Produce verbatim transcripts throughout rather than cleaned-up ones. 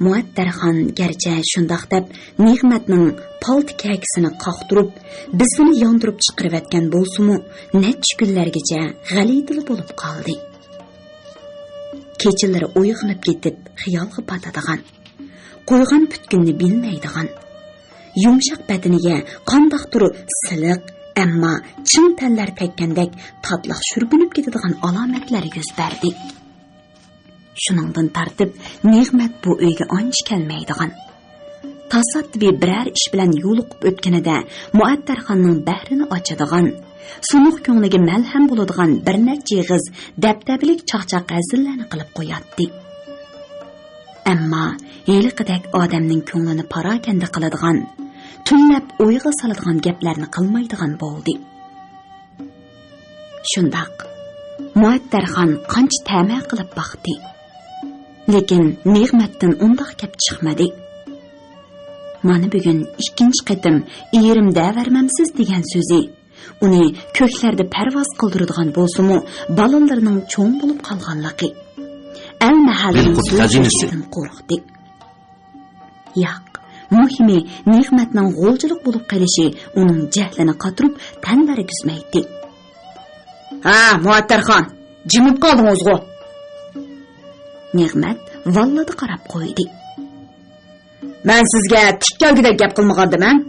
مۇئەتتەرخان گەرچە شۇنداق دەپ نېغمەتنىڭ پالتا كەكىسىنى قاقتۇرۇپ، بىزىنى ياندۇرۇپ چىقىرىۋەتكەن بولسىمۇ، نەچچە كۈنلەرگىچە غەلىتىلا بولۇپ قالدى. كېچىلىرى ئويغىنىپ كېتىپ خىيالغا پاتىدىغان، قويغان پۈتكۈننى بىلمەيدىغان، يۇمشاق بەدىنىگە قانداقتۇر سىلىق، ئەمما چىڭ تەنلەر تەگكەندەك تاتلىق شۈربۈنۈپ كېتىدىغان ئالامەتلەر يۈز بەردى. شۇنىڭدىن تارتىپ نېغمەت بۇ ئۆيگە ئانچە كەلمەيدىغان، تاسادىپىي بىرەر ئىش بىلەن يولۇقۇپ ئۆتكىنىدە مۇئەتتەرخاننىڭ بەھرىنى ئاچىدىغان، سۇنۇق كۆڭلىگە مەلھەم بولىدىغان بىر نەچچە ئېغىز دەبدەبىلىك چاقچاق ھەزىللەرنى قىلىپ قوياتتى. ئەمما ھېلىقىدەك ئادەمنىڭ كۆڭلىنى پاراكەندە قىلىدىغان، تۈنلەپ ئويغا سالىدىغان گەپلەرنى قىلمايدىغان بولدى. شۇنداق، مۇئەتتەرخان قانچە تەمە قىلىپ باقتى. لېكىن نېغمەتتىن ئۇنداق گەپ چىقمىدى. مانا بۈگۈن ئىككىنچى قېتىم «ئېرىم دەۋەرمەمسىز» دېگەن سۆزى ئۇنى كۆكلەردە پەرۋاز قىلدۇرىدىغان بولسىمۇ، بالىلىرىنىڭ چوڭ بولۇپ قالغانلىقى، ئەل مەھەللىنىڭ سۆز چېچىشىدىن قورقتى. ياق، مۇھىمى نېغمەتنىڭ غۇلجىلىق بولۇپ قېلىشى ئۇنىڭ جەھلىنى قاتۇرۇپ تەن بەرگۈزمەيتتى. ھە، مۇئەتتەرخان، جىمىپ قالدىڭىزغۇ؟ نېغمەت ۋاللىدا قاراپ قويدى. مەن سىزگە تىك كەلگۈدەك گەپ قىلمىغاندا مەن.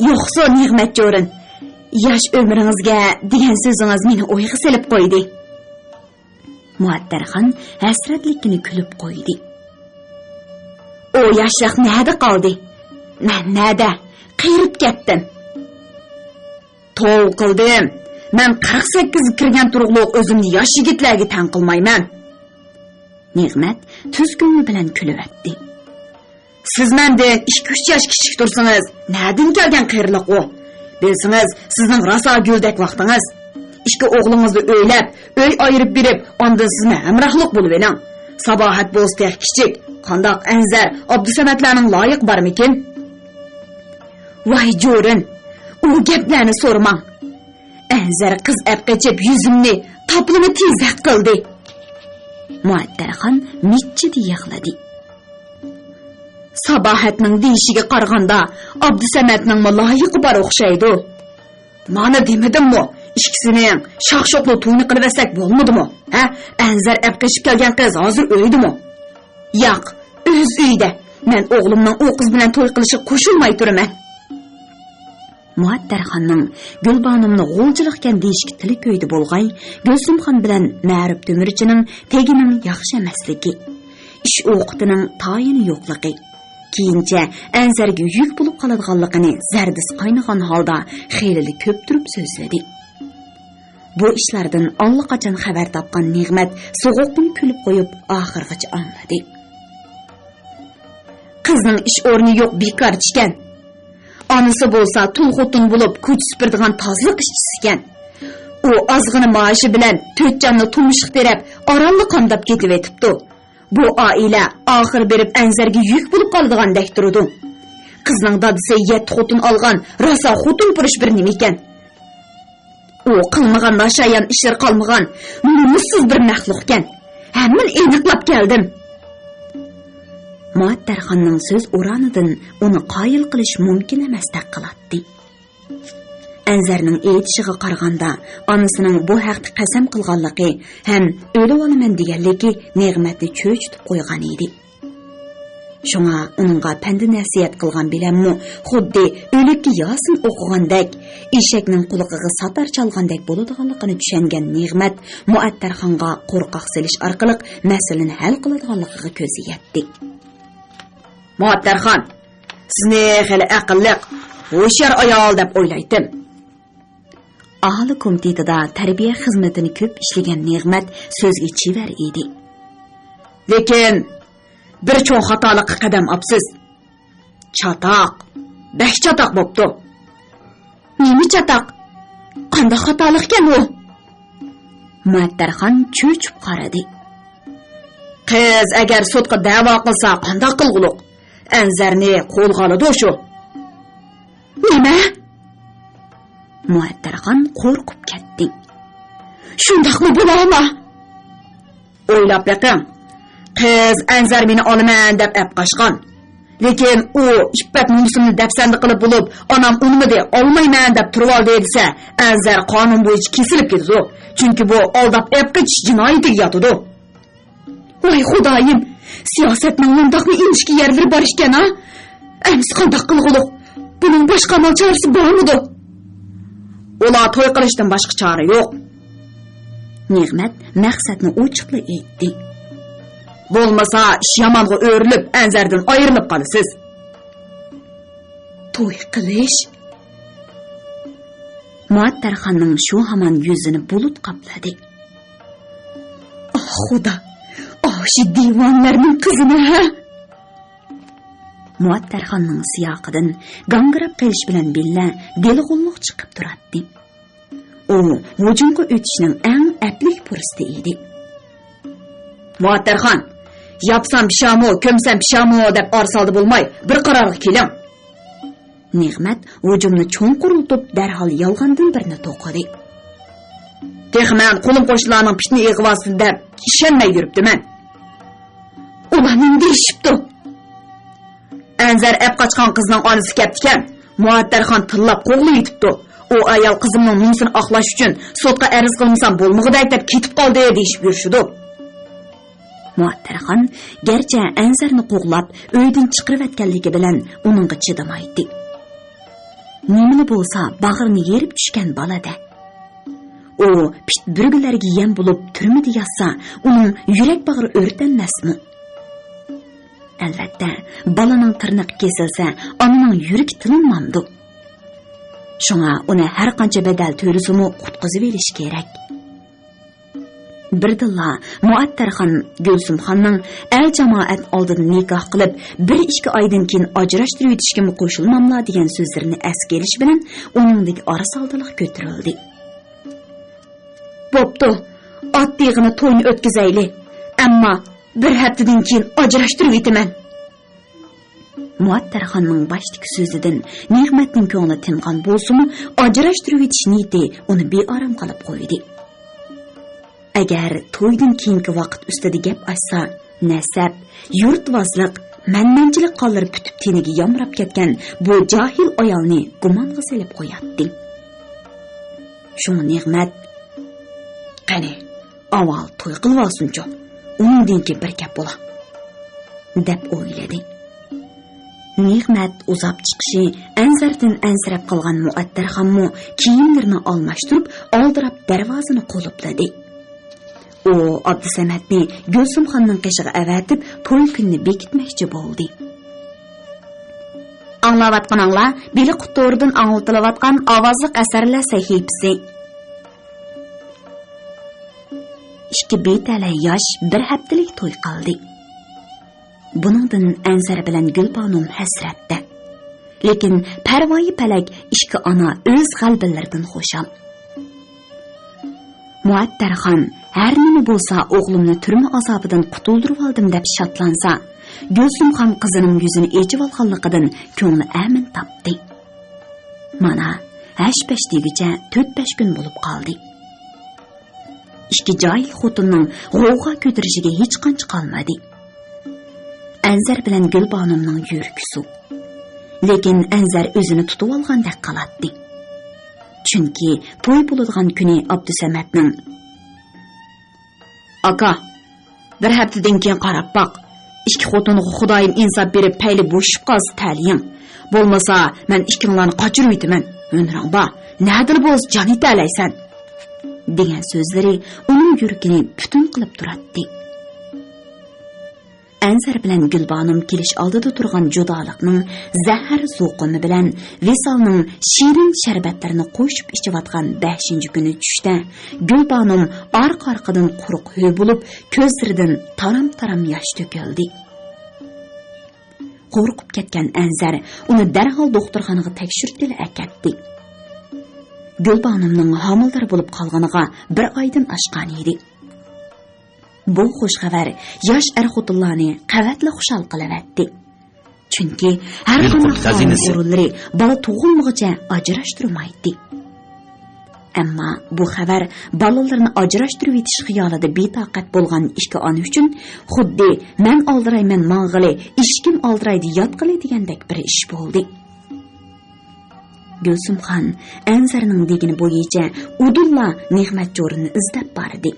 يوقسۇ، نېغمەت جورىن، ياش ئۆمرىڭىزگە دېگەن سۆزىڭىز مېنى ئويغا سېلىپ قويدى. مۇئەتتەرخان ھەسرەتلىكىنى كۈلۈپ قويدى. ئۇ ياشلىق نەدە قالدى؟ مەن نەدە؟ قېرىپ كەتتىم. توۋا قىلدىم. مەن قىرىق سەككىزگە كىرگەن تۇرۇقلۇق ئۆزۈمنى ياش يىگىتلەرگە تەڭ قىلمايمەن. نېغمەت تۈز كۆڭلى بىلەن كۈلۈۋەتتى. سىز مەندىن ئىككى-ئۈچ ياش كىچىك تۇرسىڭىز، نەدىن كەلگەن قېرىلىق ئۇ؟ بىلسىڭىز، سىزنىڭ راسا گۈلدەك ۋاقتىڭىز. ئىككى ئوغلىڭىزنى ئۆيلەپ، ئۆي ئايرىپ بېرىپ، ئاندىن سىزمۇ ھەمراھلىق بولۇۋېلىڭ. ساباھەت بولسا تېخى كىچىك. قانداق ئەنزەر، ئابدۇسەمەتلەرنىڭ لايىقى بارمىكىن؟ ۋاي جورىن، ئۇ گەپلەرنى سورىماڭ. ئەنزەر قىز ئەپ قېچىپ يۈزۈمنى تاپلىما تېزەك قىلدى. مۇئەتتەرخان مىججىدە يىغلىدى. ساباھەتنىڭ دېيىشىگە قارىغاندا، ئابدۇسەمەتنىڭمۇ لايىقى بار ئوخشايدۇ. مانا دېمىدىممۇ، ئىككىسىنىڭ شاخ-شوخلا تويىنى قىلىۋەتسەك بولمىدىمۇ؟ ھە؟ ئەنزەر ئەپ قېچىپ كەلگەن قىز ھازىر ئۆيدىمۇ؟ ياق، ئۆز ئۆيىدە. مەن ئوغلۇمنىڭ ئۇ قىز بىلەن توي قىلىشىغا قوشۇلماي تۇرىمەن. مۇئەتتەرخاننىڭ گۈلبانۇمنى غۇلجىلىقكەن دېيىشكە تىلى كۆيدى بولغاي، گۈلسۈمخان بىلەن مەرۇپ تۆمۈرچىنىڭ تېگىنىڭ ياخشى ئەمەسلىكى، ئىش ئوقىتىنىڭ تايىنى يوقلۇقى، كېيىنچە ئەنزەرگە يۈك بولۇپ قالىدىغانلىقىنى زەردىسى قاينىغان ھالدا خېلىلا كۆپتۈرۈپ سۆزلىدى. بۇ ئىشلاردىن ئاللىقاچان خەۋەر تاپقان نېغمەت سوغۇققىنە كۈلۈپ قويۇپ، ئاخىرغىچە ئاڭلىدى. قىزنىڭ ئىش ئورنى يوق، بىكارچىكەن. ئانىسى بولسا تۇل خوتۇن بولۇپ، كوچا سۈپۈرىدىغان تازىلىق ئىشچىسىكەن. ئۇ ئازغىنا مائاشى بىلەن تۆت جاننى تۇمشۇق تېرەپ، ئارانلا قامداپ كېتىۋېتىپتۇ. بۇ ئائىلە ئاخىر بېرىپ ئەنزەرگە يۈك بولۇپ قالىدىغاندەك تۇرىدۇ. قىزنىڭ دادىسى يەتتە خوتۇن ئالغان، راسا خوتۇن پۇرۇش بىر نېمىكەن. ئۇ قىلمىغان ناشايان ئىشلىرى قالمىغان نومۇسسىز بىر مەخلۇقكەن. ھەممىنى ئېنىقلاپ كەلدىم. مۇئەتتەرخاننىڭ سۆز ئورانىدىن ئۇنى قايىل قىلىش مۇمكىن ئەمەستەك قىلاتتى. ئەنزەرنىڭ ئېيتىشىغا قارىغاندا، ئانىسىنىڭ بۇ ھەقتە قەسەم قىلغانلىقى ھەم ئۆلۈۋالىمەن دېگەنلىكى نېغمەتنى چۆچۈتۈپ قويغان ئىدى. شۇڭا ئۇنىڭغا پەندى نەسىھەت قىلغان بىلەنمۇ خۇددى ئۆلۈككە ياسىن ئوقۇغاندەك، ئېشەكنىڭ قۇلىقىغا ساتار چالغاندەك بولىدىغانلىقىنى چۈشەنگەن نېغمەت مۇئەتتەرخانغا قورقاق سېلىش ئارقىلىق مەسىلىنى ھەل قىلىدىغانلىقىغا كۆزى يەتتى. مۇئەتتەرخان، سىزنى خېلى ئەقىللىق، ھوشيار ئايال دەپ ئويلايتتىم. ئاھالە كومىتېتىدا تەربىيە خىزمىتىنى كۆپ ئىشلىگەن نېغمەت سۆزگە چېۋەر ئىدى. لېكىن بىر چوڭ خاتالىققا قەدەم ئاپسىز. چاتاق، بەك چاتاق بوپتۇ. نېمە چاتاق؟ قانداق خاتالىقكەن ئۇ؟ مۇئەتتەرخان چۆچۈپ قارىدى. قىز ئەگەر سوتقا دەۋا قىلسا قانداق قىلغۇلۇق؟ ئەنزەرنى قولغا ئالىدۇ شۇ. نېمە؟ مۇئەتتەرخان قورقۇپ كەتتى. شۇنداقمۇ بولالا؟ ئويلاپ بېقىڭ. قىز ئەنزەر مېنى ئالىمەن دەپ ئەپ قاچقان. لېكىن ئۇ ئىپپەت نومۇسۇمنى دەپسەندە قىلىپ بولۇپ، ئانام ئۇنىمىدى، ئالمايمەن دەپ تۇرۇۋالدى دېسە، ئەنزەر قانۇن بويىچە كېسىلىپ كېتىدۇ. چۈنكى بۇ ئالداپ ئەپ قېچىش جىنايىتىگە ياتىدۇ. ۋاي خۇدايىم، سىياسەتنىڭ مۇنداقمۇ ئىنچىكە يەرلىرى بار ئىكەن ھا؟ ئەمسە قانداق قىلغۇلۇق؟ بۇنىڭ باشقا ئامال چارىسى بارمىدۇ؟ ئۇلار توي قىلىشتىن باشقا چارە يوق. نېغمەت مەقسەتنى ئوچۇقلا ئېيتتى. بولمىسا ئىش يامانغا ئۆرۈلۈپ، ئەنزەردىن ئايرىلىپ قالىسىز. توي قىلىش؟ مۇئەتتەرخاننىڭ شۇ ھامان يۈزىنى بۇلۇت قاپلىدى. ئاھ خۇدا، ئاشۇ دىۋانىلەرنىڭ قىزىنى ھە؟ مۇئەتتەرخاننىڭ سىياقىدىن گاڭگىراپ قېلىش بىلەن بىللە دېلىغۇللۇق چىقىپ تۇراتتى. ئۇ ھۇجۇمغا ئۆتۈشنىڭ ئەڭ ئەپلىك پۇرسىتى ئىدى. مۇئەتتەرخان، ياپسام پىشامۇ، كۆمسەم پىشامۇ دەپ ئارىسالدى بولماي، بىر قارارغا كېلىڭ. نېغمەت ھۇجۇمنى چوڭقۇرلىتىپ، دەرھال يالغاندىن بىرنى توقۇدى. تېخى مەن قولۇم قوشنىلارنىڭ پىتنە ئىغۋاسىدىن دەپ ئىشەنمەي يۈرۈپتىمەن. ئۇلار نېمە دېيىشىپتۇ؟ ئەنزەر ئەپ قاچقان قىزنىڭ ئانىسى كەپتىكەن. مۇئەتتەرخان تىللاپ قوغلىۋېتىپتۇ. ئۇ ئايال قىزىمنىڭ نومۇسىنى ئاقلاش ئۈچۈن سوتقا ئەرز قىلمىسام بولمىغۇدەك دەپ كېتىپ قالدى دېيىشىپ يۈرۈشىدۇ. مۇئەتتەرخان گەرچە ئەنزەرنى قوغلاپ ئۆيدىن چىقىرىۋەتكەنلىكى بىلەن ئۇنىڭغا چىدىمايتتى. نېمىلا بولسا باغرىنى يېرىپ چۈشكەن بالا-دە. ئۇ پىت بۈرگىلەرگە يەم بولۇپ تۈرمىدە ياتسا، ئۇنىڭ يۈرەك باغرى ئۆرتەنمەسمۇ؟ ئەلۋەتتە، بالىنىڭ تىرنىقى كېسىلسە، ئانىنىڭ يۈرىكى تىلىنمامدۇ؟ شۇڭا ئۇنى ھەر قانچە بەدەل تۆلىسىمۇ قۇتقۇزۇۋېلىش كېرەك. بىردىنلا مۇئەتتەرخان گۈلسۈمخاننىڭ ئەل-جامائەت ئالدىدا نىكاھ قىلىپ، بىر-ئىككى ئايدىن كېيىن ئاجراشتۇرۇۋېتىشكىمۇ قوشۇلماملا دېگەن سۆزلىرىنى ئەسكە ئېلىشى بىلەن ئۇنىڭدىكى ئارىسالدىلىق كۆتۈرۈلدى. بوپتۇ، ئات تېغىنى توينى ئۆتكۈزەيلى، ئەمما بىر ھەپتىدىن كېيىن ئاجراشتۇرۇۋېتىمەن. مۇئەتتەرخاننىڭ باشتىكى سۆزىدىن نېغمەتنىڭ كۆڭلى تىنغان بولسىمۇ، ئاجراشتۇرۇۋېتىش نىيىتى ئۇنى بىئارام قىلىپ قويدى. ئەگەر تويدىن كېيىنكى ۋاقىت ئۈستىدە گەپ ئاچسا، نەسەب، يۇرتۋازلىق، مەنمەنچىلىك قانلىرى پۈتۈپ تېنىگە يامراپ كەتكەن بۇ جاھىل ئايالنى گۇمانغا سېلىپ قوياتتى. شۇڭا نېغمەت، قېنى، ئاۋۋال توي قىلىۋالسۇنچۇ، ئۇنىڭدىن كېيىن بىر گەپ بولا، دەپ ئويلىدى. نېغمەت ئۇزاپ چىقىشى ئەنزەردىن ئەنسىرەپ قالغان مۇئەتتەرخانمۇ كىيىملىرىنى ئالماشتۇرۇپ، ئالدىراپ دەرۋازىنى قۇلۇپلىدى. ئۇ ئابدۇسەمەتنى گۈلسۈمخاننىڭ قېشىغا ئەۋەتىپ، توي كۈنىنى بېكىتمەكچى بولدى. ئاڭلاۋاتقىنىڭلار بېلىق تورىدىن ئاڭلىتىلىۋاتقان ئاۋازلىق ئەسەرلەر سەھىپىسى. ئىككى بىتەلەي ياش بىر ھەپتىلىك توي قىلدى. بۇنىڭدىن ئەنزەر بىلەن گۈلبانۇم ھەسرەتتە. لېكىن پەرۋايى پەلەك ئىككى ئانا ئۆز غەلىبىلىرىدىن خۇشال. مۇئەتتەرخان ھەر نېمە بولسا ئوغلۇمنى تۈرمە ئازابىدىن قۇتۇلدۇرۇۋالدىم دەپ شادلانسا، گۈلسۈمخان قىزىنىڭ يۈزىنى ئېچىۋالغانلىقىدىن كۆڭلى ئەمىن تاپتى. مانا، ھەش-پەش دېگۈچە تۆت-بەش كۈن بولۇپ قالدى. ئىككى جاھىل خوتۇننىڭ غوۋغا كۆتۈرۈشىگە ھېچقانچە قالمىدى. ئەنزەر بىلەن گۈلبانۇمنىڭ يۈرىكى سۇ. لېكىن ئەنزەر ئۆزىنى تۇتۇۋالغاندەك قىلاتتى. چۈنكى توي بولىدىغان كۈنى ئابدۇسەمەتنىڭ، ئاكا، بىر ھەپتىدىن كېيىن قاراپ باق. ئىككى خوتۇنغا خۇدايىم ئىنساپ بېرىپ، پەيلى بوشىشىپ قالسا تەلىيىڭ. بولمىسا، مەن ئىككىڭلارنى قاچۇرۇۋېتىمەن. ھۈنىرىڭ بار. نەدىلا بولسا جان ئېتەلەيسەن، دېگەن سۆزلىرى ئۇنىڭ يۈرىكىنى پۈتۈن قىلىپ تۇراتتى. ئەنزەر بىلەن گۈلبانۇم كېلىش ئالدىدا تۇرغان جۇدالىقنىڭ زەھەر زوقۇمى بىلەن ۋىسالنىڭ شېرىن شەربەتلىرىنى قوشۇپ ئىچىۋاتقان بەشىنچى كۈنى چۈشتە گۈلبانۇم ئارقا-ئارقىدىن قۇرۇق ھۆ بولۇپ، كۆزلىرىدىن تارام-تارام ياش تۆكۈلدى. قورقۇپ كەتكەن ئەنزەر ئۇنى دەرھال دوختۇرخانىغا تەكشۈرتكىلى ئەكەتتى. گۈلبانۇمنىڭ ھامىلىدار بولۇپ قالغىنىغا بىر ئايدىن ئاشقان ئىدى. بۇ خۇش خەۋەر ياش ئەر-خوتۇنلارنى قەۋەتلا خۇشال قىلىۋەتتى. چۈنكى ھەر قانداق ئائىلە ئورۇنلىرى بالا تۇغۇلمىغۇچە ئاجراشتۇرمايتتى. ئەمما بۇ خەۋەر بالىلىرىنى ئاجراشتۇرۇۋېتىش خىيالىدا بىتاقەت بولغان ئىككى ئانا ئۈچۈن خۇددى «مەن ئالدىرايمەن ماڭغىلى، ئىشىكىم ئالدىرايدى ياتقىلى» دېگەندەك بىر ئىش بولدى. گۈلسۈمخان ئەنزەرنىڭ دېگىنى بويىچە ئۇدۇللا نېغمەت جورىنى ئىزدەپ باردى.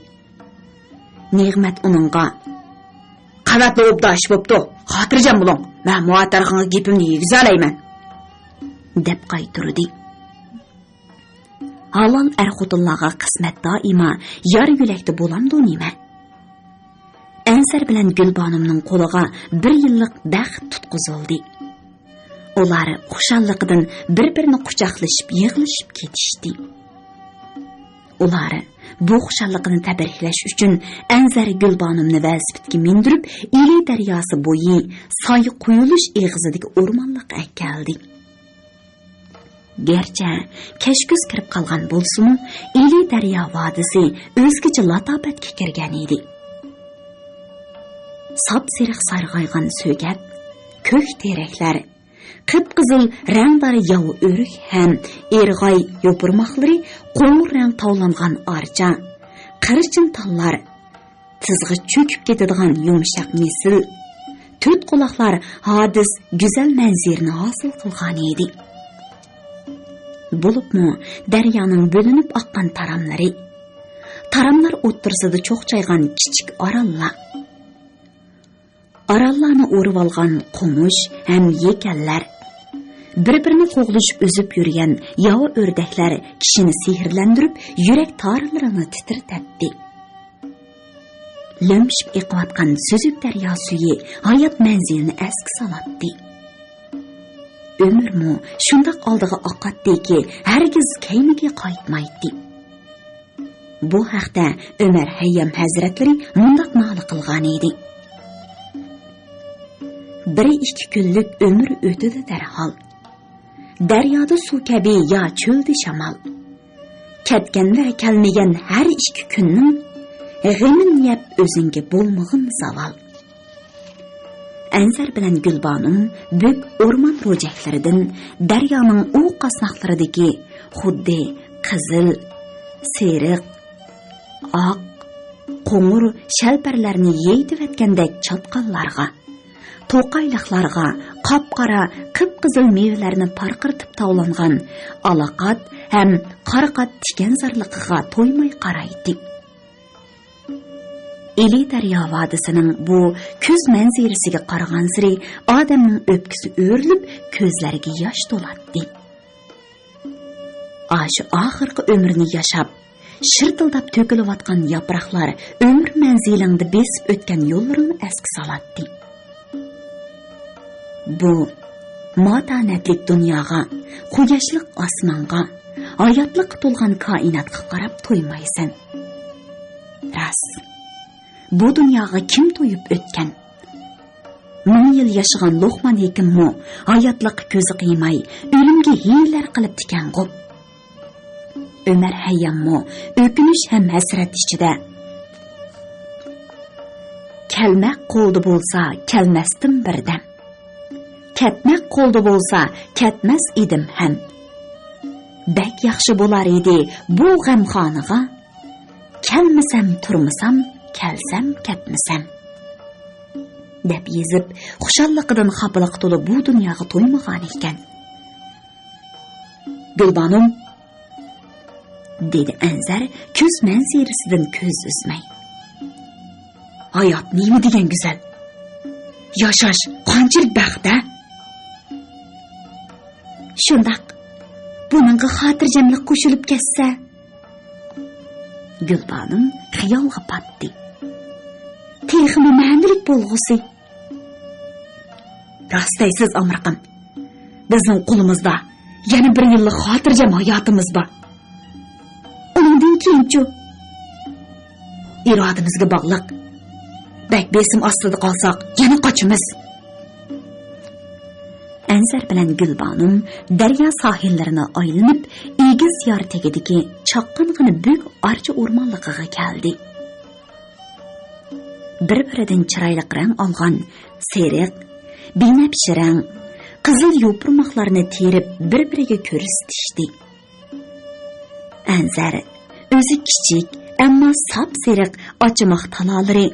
نېغمەت ئۇنىڭغا: «قەۋەتلا ئوبدان ئىش بوپتۇ، خاتىرجەم بولۇڭ، مەن مۇئەتتەرخانغا گېپىمنى يېگۈزەلەيمەن» دەپ قايتۇردى. ھالال ئەر-خوتۇنلارغا قىسمەت دائىما يار يۆلەكتە بولامدۇ نېمە؟ ئەنسەر بىلەن گۈلبانۇمنىڭ قولىغا بىر يىللىق بەخت تۇتقۇزۇلدى. ئۇلار خۇشاللىقىدىن بىر-بىرىنى قۇچاقلىشىپ يىغلىشىپ كېتىشتى. ئۇلار بۇ خۇشاللىقىنى تەبرىكلەش ئۈچۈن ئەنزەر گۈلبانۇمنى ۋېلىسىپىتكە مىندۈرۈپ، ئىلى دەرياسى بويى سايە قۇيۇلۇش ئېغىزىدىكى ئورمانلىققا ئەكەلدى. گەرچە كەچ كۈز كىرىپ قالغان بولسىمۇ، ئىلى دەريا ۋادىسى ئۆزگىچە لاتاپەتكە كىرگەن ئىدى. ساپسېرىق سارغايغان سۆگەت، كۆك تېرەكلەر، قىپقىزىل رەڭدار ياۋا ئۆرۈك ھەم ئېرغاي يوپۇرماقلىرى، قوڭۇر رەڭ تاۋلانغان ئارچا، قىرچىن تاللار، تىزغا چۆكۈپ كېتىدىغان يۇمشاق نېسىل، تۆت قۇلاقلار ھادىس گۈزەل مەنزىرىنى ھاسىل قىلغان ئىدى. بولۇپمۇ دەريانىڭ بۆلۈنۈپ ئاققان تاراملىرى، تاراملار ئوتتۇرىسىدا چوقچايغان كىچىك ئاراللار، ئاراللارنى ئورىۋالغان قومۇش ھەم يېكەنلەر، بىر-بىرىنى قوغلىشىپ ئۈزۈپ يۈرگەن ياۋا ئۆردەكلەر كىشىنى سېھىرلەندۈرۈپ، يۈرەك تارلىرىنى تىترىتەتتى. لۆمشۈپ ئېقىۋاتقان سۈزۈك دەريا سۈيى ھايات مەنزىلىنى ئەسكە سالاتتى. ئۆمۈرمۇ شۇنداق ئالدىغا ئاقاتتىكى، ھەرگىز كەينىگە قايتمايتتى. بۇ ھەقتە ئۆمەر ھەييام ھەزرەتلىرى مۇنداق نالە قىلغان ئىدى: «بىر ئىككى كۈنلۈك ئۆمۈر ئۆتىدۇ دەرھال. دەريادا سۇ كەبى يا چۆلدە شامال. كەتكەن ۋە كەلمىگەن ھەر ئىككى كۈننىڭ، غېمىن يەپ ئۆزۈڭگە بولمىغىن زاۋال.» ئەنزەر بىلەن گۈلبانۇم بۈك ئورمان روجەكلىرىدىن دەريانىڭ ئۇ قاسناقلىرىدىكى خۇددى قىزىل، سېرىق، ئاق، قوڭۇر شەلپەرلەرنى يېيىتىۋەتكەندەك چاتقاللارغا، توقايلىقلارغا، قاپقارا قىپقىزىل مېۋىلەرنى پارقىرىتىپ تاۋلانغان ئالاقات ھەم قارىقات تىكەنزارلىقىغا تويماي قارايتتى. ئىلى دەريا ۋادىسىنىڭ بۇ كۈز مەنزىرىسىگە قارىغانسېرى ئادەمنىڭ ئۆپكىسى ئۆرۈلۈپ، كۆزلەرگە ياش تولاتتى. ئاشۇ ئاخىرقى ئۆمرىنى ياشاپ، شىرتىلداپ تۆكۈلۈۋاتقان ياپراقلار ئۆمۈر مەنزىلىڭدە بېسىپ ئۆتكەن يوللىرىڭنى ئەسكە سالاتتى. بۇ ماتانەتلىك دۇنياغا، قۇياشلىق ئاسمانغا، ھاياتلىققا تولغان كائىناتقا قاراپ تويمايسەن. راست، بۇ دۇنياغا كىم تويۇپ ئۆتكەن؟ مىڭ يىل ياشىغان لوقمان ھېكىممۇ ھاياتلىققا كۆزى قىيماي، ئۆلۈمگە ھىيلىلەر قىلىپتىكەنغۇ. ئۆمەر ھەيياممۇ ئۆكۈنۈش ھەم ھەسرەت ئىچىدە: «كەلمەك قولدا بولسا، كەلمەستىم بىردەم. كەتمەك قولدا بولسا، كەتمەس ئىدىم ھەم. بەك ياخشى بولار ئىدى بۇ غەمخانىغا. كەلمىسەم تۇرمىسام، كەلسەم كەتمىسەم» دەپ يېزىپ، خۇشاللىقىدىن خاپىلىققا تولا بۇ دۇنياغا تويمىغان ئىكەن. «گۈلبانۇم»، دېدى ئەنزەر كۈز مەنزىرىسىدىن كۆز ئۈزمەي. «ھايات نېمە دېگەن گۈزەل! ياشاش قانچىلىك بەخت-ھە!» «شۇنداق، بۇنىڭغا خاتىرجەملىك قوشۇلۇپ كەتسە.» گۈلبانۇم خىيالغا پاتتى. «تېخىمۇ مەنىلىك بولغۇسى.» «راست دەيسىز، ئامرىقىم. بىزنىڭ قولىمىزدا يەنە بىر يىللىق خاتىرجەم ھاياتىمىز بار. ئۇنىڭدىن كېيىنچۇ؟» «ئىرادىمىزگە باغلىق. بەك بېسىم ئاستىدا قالساق، يەنە قاچىمىز.» ئەنزەر بىلەن گۈلبانۇم دەريا ساھىللىرىنى ئايلىنىپ، ئېگىز يار تېگىدىكى چاققانغىنا بۈك ئارچا ئورمانلىقىغا كەلدى. بىر-بىرىدىن چىرايلىق رەڭ ئالغان سېرىق، بىنەپشە رەڭ، قىزىل يوپۇرماقلارنى تېرىپ بىر-بىرىگە كۆرسىتىشتى. ئەنزەر ئۆزى كىچىك، ئەمما ساپسېرىق ئاچىماق تالالىرى،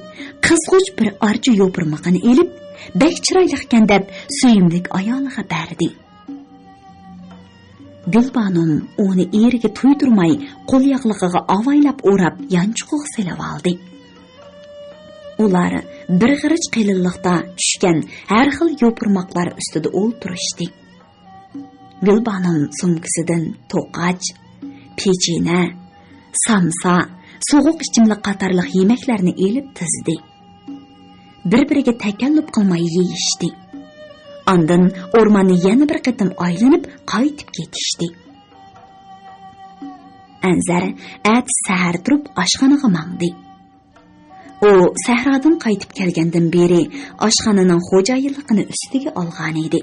قىزغۇچ بىر ئارچا يوپۇرمىقىنى ئېلىپ، بەك چىرايلىقكەن دەپ سۆيۈملۈك ئايالىغا بەردى. گۈلبانۇم ئۇنى ئېرىگە تۇيدۇرماي، قول ياغلىقىغا ئاۋايلاپ ئوراپ، يانچۇقىغا سېلىۋالدى. ئۇلار بىر غېرىچ قېلىنلىقتا چۈشكەن ھەر خىل يوپۇرماقلار ئۈستىدە ئولتۇرۇشتى. گۈلبانۇم سومكىسىدىن توقاچ، پېچىنە، سامسا، سوغۇق ئىچىملىك قاتارلىق يېمەكلەرنى ئېلىپ تىزدى. بىر-بىرىگە تەكەللۇپ قىلماي يېيىشتى. ئاندىن ئورماننى يەنە بىر قېتىم ئايلىنىپ قايتىپ كېتىشتى. ئەنزەر ئەتىسى سەھەر تۇرۇپ ئاشخانىغا ماڭدى. ئۇ سەھرادىن قايتىپ كەلگەندىن بېرى ئاشخانىنىڭ خوجايىنلىقىنى ئۈستىگە ئالغانىدى.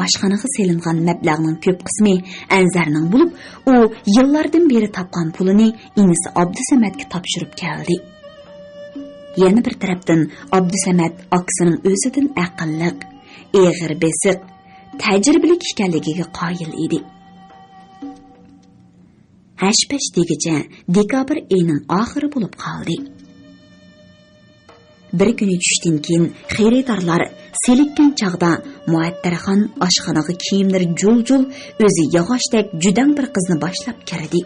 ئاشخانىغا سېلىنغان مەبلەغنىڭ كۆپ قىسمى ئەنزەرنىڭ بولۇپ، ئۇ يىللاردىن بېرى تاپقان پۇلىنى ئىنىسى ئابدۇسەمەتكە تاپشۇرۇپ كەلدى. يەنە بىر تەرەپتىن، ئابدۇسەمەت ئاكىسىنىڭ ئۆزىدىن ئەقىللىق، ئېغىر بېسىق، تەجرىبىلىك ئىكەنلىكىگە قايىل ئىدى. ھەش-پەش دېگۈچە دېكابىر ئېيىنىڭ ئاخىرى بولۇپ قالدى. بىر كۈنى چۈشتىن كېيىن خېرىدارلار سېلىككەن چاغدا، مۇئەتتەرخان ئاشخانىغا كىيىملىرى جۇل-جۇل، ئۆزى ياغاچتەك جۈدەڭ بىر قىزنى باشلاپ كىردى.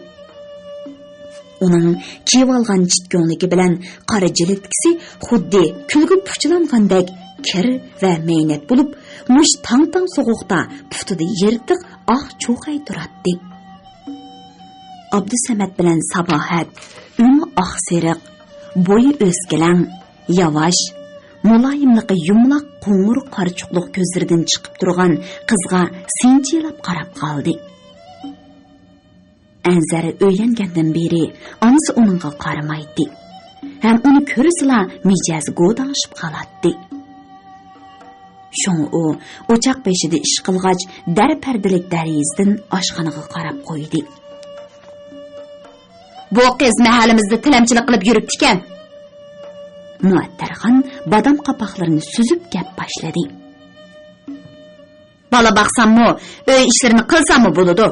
ئۇنىڭ كىيىۋالغان چىت كۆڭلىكى بىلەن قارا جىلىتكىسى خۇددى كۈلگە پۇچىلانغاندەك كىر ۋە مەينەت بولۇپ، مۇشۇ تاڭ-تاڭ سوغۇقتا پۇتىدا يىرتىق ئاق چوقاي تۇراتتى. ئابدۇسەمەت بىلەن ساباھەت ئۆڭى ئاقسېرىق، بويى ئۆسكىلەڭ، ياۋاش، مۇلايىملىقى يۇمىلاق قوڭۇر قارىچۇقلۇق كۆزلىرىدىن چىقىپ تۇرغان قىزغا سىنچىلاپ قاراپ قالدى. ئەنزەر ئۆيلەنگەندىن بېرى ئانىسى ئۇنىڭغا قارىمايتتى ھەم ئۇنى كۆرسىلا مىجەزى گوداڭشىپ قالاتتى. شۇڭا ئۇ ئوچاق بېشىدا ئىش قىلغاچ، دەر پەردىلىك دەرىزىدىن ئاشخانىغا قاراپ قويدى. بۇ قىز مەھەللىمىزدە تىلەمچىلىك قىلىپ يۈرۈپتىكەن. مۇئەتتەرخان بادام قاپاقلىرىنى سۈزۈپ گەپ باشلىدى. بالا باقساممۇ، ئۆي ئىشلىرىنى قىلساممۇ بولىدۇ.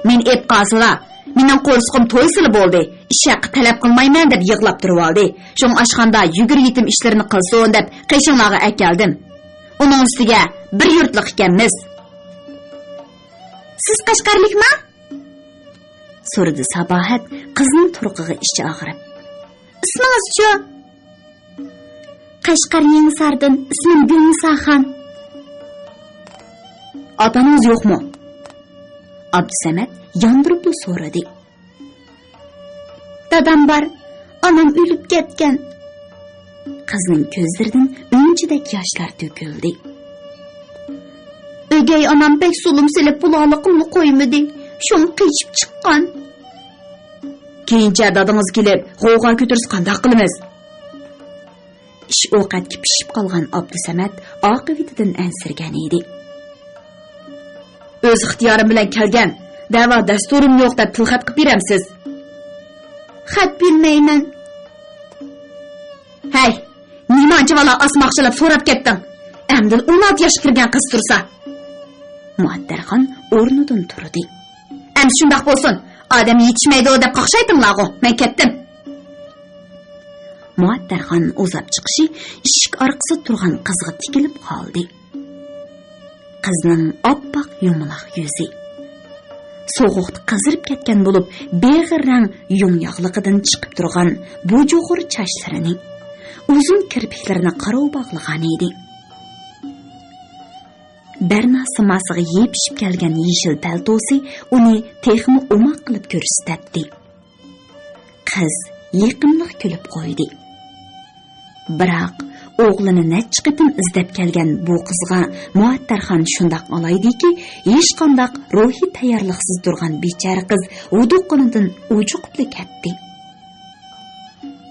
مېنى ئېپ قالسىلا، مېنىڭ قورسىقىم تويسىلا بولدى، ئىش ھەققى تەلەپ قىلمايمەن دەپ يىغلاپ تۇرۇۋالدى. شۇڭا ئاشخانىدا يۈگۈر يېتىم ئىشلىرىنى قىلسۇن دەپ قېشىڭلارغا ئەكەلدىم. ئۇنىڭ ئۈستىگە بىر يۇرتلۇق ئىكەنمىز. سىز قەشقەرلىكما؟ سورىدى ساباھەت قىزنىڭ تۇرقىغا ئىچى ئاغرىپ. ئىسمىڭىزچۇ؟ قەشقەر يېڭىساردىن، ئىسمىم گۈلنىساخان. ئاتا-ئانىڭىز يوقمۇ؟ ئابدۇسەمەت ياندۇرۇپلا سورىدى. دادام بار، ئانام ئۆلۈپ كەتكەن. قىزنىڭ كۆزلىرىدىن ئۈنچىدەك ياشلار تۆكۈلدى. ئۆگەي ئانام بەك زۇلۇم سېلىپ، بۇلاڭلىقىمنى قويمىدى. شۇڭا قېچىپ چىققان. كېيىنچە دادىڭىز كېلىپ، غوۋغا كۆتۈرسە قانداق قىلىمىز؟ ئىش ئوقەتكە پىشىپ قالغان ئابدۇسەمەت ئاقىۋىتىدىن ئەنسىرىگەن ئىدى. ئۆز ئىختىيارىم بىلەن كەلگەن، دەۋا دەستۇرۇم يوق دەپ تىلخەت قىلىپ بېرەمسىز؟ خەت بىلمەيمەن. ھەي، نېمانچە بالا ئاسماقچىلاپ سوراپ كەتتىڭ؟ ئەمدىلا ئون ئالتە ياشقا كىرگەن قىز تۇرسا. مۇئەتتەرخان ئورنىدىن تۇردى. ئەمدى شۇنداق بولسۇن، ئادەم يېتىشمەيدۇ دەپ قاقشايتىڭلارغۇ، مەن كەتتىم. مۇئەتتەرخان ئۇزاپ چىقىشى ئىشىك ئارقىسىدا تۇرغان قىزغا تىكىلىپ قالدى. قىزنىڭ ئاپئاق يۇمىلاق يۈزى، سوغۇقتا قىزىرىپ كەتكەن بولۇپ، بېغىر رەڭ يۇڭ ياغلىقىدىن چىقىپ تۇرغان بۇجۇغۇر چاچلىرىنى، ئۇزۇن كىرپىكلىرىنى قارىۋ باغلىغانىدى. بەرنا سىماسىغا يېپىشىپ كەلگەن يېشىل پەلتوسى ئۇنى تېخىمۇ ئوماق قىلىپ كۆرسىتەتتى. قىز يېقىملىق كۈلۈپ قويدى. بىراق، ئوغلىنى نەچچە قېتىم ئىزدەپ كەلگەن بۇ قىزغا مۇئەتتەرخان شۇنداق ئالايدىكى، ھېچقانداق روھىي تەييارلىقسىز تۇرغان بىچارە قىز ھودۇققىنىدىن ئۇجۇقۇپلا كەتتى.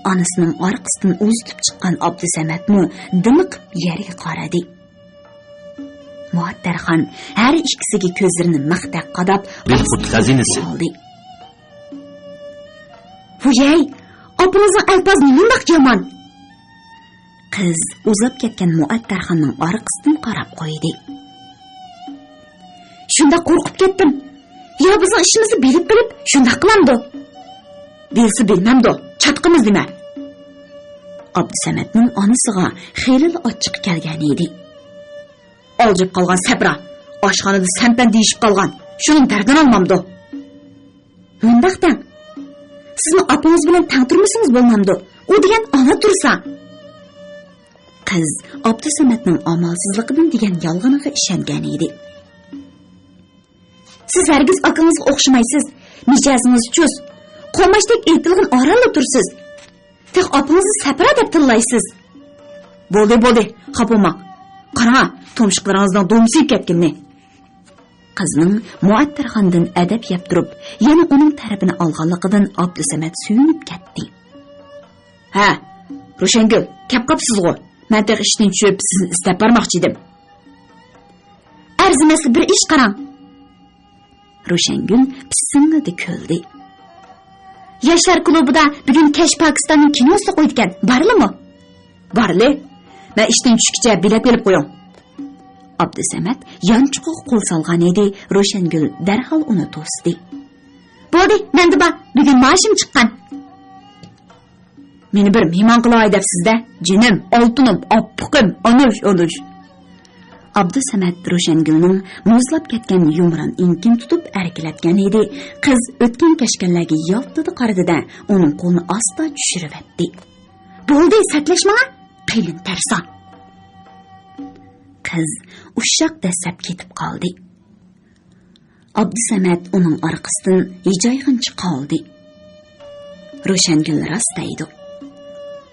ئانىسىنىڭ ئارقىسىدىن ئۇزىتىپ چىققان ئابدۇسەمەتمۇ دىمىقىپ يەرگە قارىدى. مۇئەتتەرخان ھەر ئىككىسىگە كۆزلىرىنى مىختەك قاداپ، بىلقۇت خەزىنىسى ئالدى. ۋۇيەي، ئاپىڭىزنىڭ ئەلپازى نېمانداق يامان؟ قىز ئۇزاپ كەتكەن مۇئەتتەرخاننىڭ ئارقىسىدىن قاراپ قويدى. شۇنداق قورقۇپ كەتتىم. يا بىزنىڭ ئىشىمىزنى بىلىپ قېلىپ شۇنداق قىلامدۇ؟ بىلسە بىلمەمدۇ، چاتىقىمىز نېمە؟ ئابدۇسەمەتنىڭ ئانىسىغا خېلىلا ئاچچىقى كەلگەن ئىدى. ئالجىپ قالغان سەپرا، ئاشخانىدا سەن-پەن دېيىشىپ قالغان، شۇنىڭ دەردىنى ئالمامدۇ؟ مۇنداق دەڭ، سىزمۇ ئاپىڭىز بىلەن تەڭ تۇرمىسىڭىز بولمامدۇ؟ ئۇ دېگەن ئانا تۇرسا. قىز ئابدۇسەمەتنىڭ ئامالسىزلىقىدىن دېگەن يالغىنىغا ئىشەنگەن ئىدى. سىز ھەرگىز ئاكىڭىزغا ئوخشىمايسىز. مىجەزىڭىز چۇس. قوماچتەك ئېيتىلغان ئارانلا تۇرسىز. تېخى ئاپىڭىزنى سەپرا دەپ تىللايسىز. بولدى، بولدى، خاپا بولماڭ. قاراڭا، تۇمشۇقلىرىڭىزنىڭ دومسىيىپ كەتكىنىنى. قىزنىڭ مۇئەتتەرخاندىن ئەدەپ يەپ تۇرۇپ، يەنە ئۇنىڭ تەرىپىنى ئالغانلىقىدىن ئابدۇسەمەت سۆيۈنۈپ كەتتى. ھە، روشەنگۈل، كەپ قاپسىزغۇ. مەن تېخى ئىشتىن چۈشۈپ، سىزنى ئىزدەپ بارماقچى ئىدىم. ئەرزىمەسلا بىر ئىش قاراڭ. روشەنگۈل پىسسىڭلىدى كۈلدى. ياشلار كۇلۇبىدا بۈگۈن كەچ پاكىستاننىڭ كىنوسى قويىدىكەن، بارلىمۇ؟ بارلى. مەن ئىشتىن چۈشكىچە بېلەت ئېلىپ قويۇڭ. ئابدۇسەمەت يانچۇقىغا قول سالغان ئىدى، روشەنگۈل دەرھال ئۇنى توستى. بولدى، مەندە بار، بۈگۈن مائاشىم چىققان. مېنى بىر مېھمان قىلاي دەپسىز-دە، جېنىم، ئالتۇنۇم، ئاپپىقىم، ئانۇش، ئانۇش. ئابدۇسەمەت روشەنگۈلنىڭ مۇزلاپ كەتكەن يۇمران ئېڭىكىنى تۇتۇپ ئەركىلەتكەن ئىدى. قىز ئۆتكەن-كەچكەنلەرگە يالتىدە قارىدى-دە، ئۇنىڭ قولىنى ئاستا چۈشۈرۈۋەتتى. بولدى، سەتلەش ماڭا، قېلىن تەرسا. قىز ئۇششاق دەسسەپ كېتىپ قالدى. ئابدۇسەمەت ئۇنىڭ ئارقىسىدىن ھىجايغىنچە قالدى. روشەنگۈل راست دەيدۇ.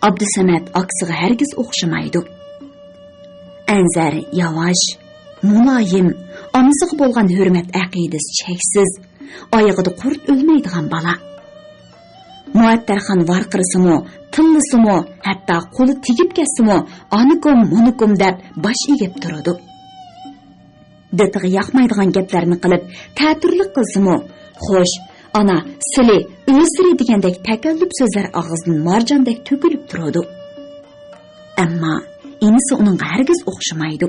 ئابدۇسەمەت ئاكىسىغا ھەرگىز ئوخشىمايدۇ. ئەنزەر ياۋاش، مۇلايىم، ئانىسىغا بولغان ھۆرمەت ئەقىدىسى چەكسىز، ئايىغىدا قۇرت ئۆلمەيدىغان بالا. مۇئەتتەرخان ۋارقىرىسىمۇ، تىللىسىمۇ، ھەتتا قولى تېگىپ كەتسىمۇ، ئانىكۇم، مۇنىكۇم دەپ باش ئېگىپ تۇرىدۇ. دىتىغا ياقمايدىغان گەپلەرنى قىلىپ، تەتۈرلۈك قىلسىمۇ، خوش، ئانا، سىلى، ئۆزلىرى دېگەندەك تەكەللۇپ سۆزلەر ئاغزىدىن مارجاندەك تۆكۈلۈپ تۇرىدۇ. ئەمما ئىنىسى ئۇنىڭغا ھەرگىز ئوخشىمايدۇ.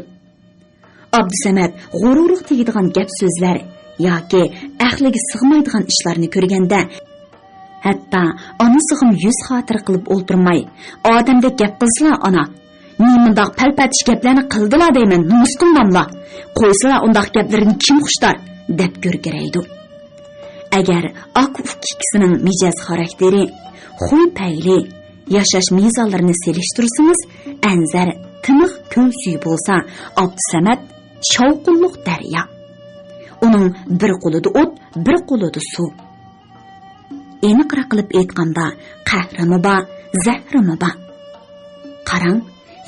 ئابدۇسەمەت غۇرۇرىغا تېگىدىغان گەپ-سۆزلەر ياكى ئەقلىگە سىغمايدىغان ئىشلارنى كۆرگەندە، ھەتتا ئانىسىغىمۇ يۈز خاتىرە قىلىپ ئولتۇرماي، ئادەمدەك گەپ قىلسىلا، ئانا، نېمانداق پەلپەتىش گەپلەرنى قىلدىلا دەيمەن، نومۇس قىلماملا؟ قويسىلا ئۇنداق گەپلىرىنى كىم خۇشتار؟ دەپ گۈركىرەيدۇ. ئەگەر ئاكا-ئۇكا ئىككىسىنىڭ مىجەز خاراكتېرى، خۇي-پەيلى، ياشاش مىزانلىرىنى سېلىشتۇرسىڭىز، ئەنزەر تىنىق كۆل سۈيى بولسا، ئابدۇسەمەت شاۋقۇنلۇق دەريا. ئۇنىڭ بىر قولىدا ئوت، بىر قولىدا سۇ. ئېنىقراق قىلىپ ئېيتقاندا، قەھرىمۇ بار، زەھىرىمۇ بار. قاراڭ،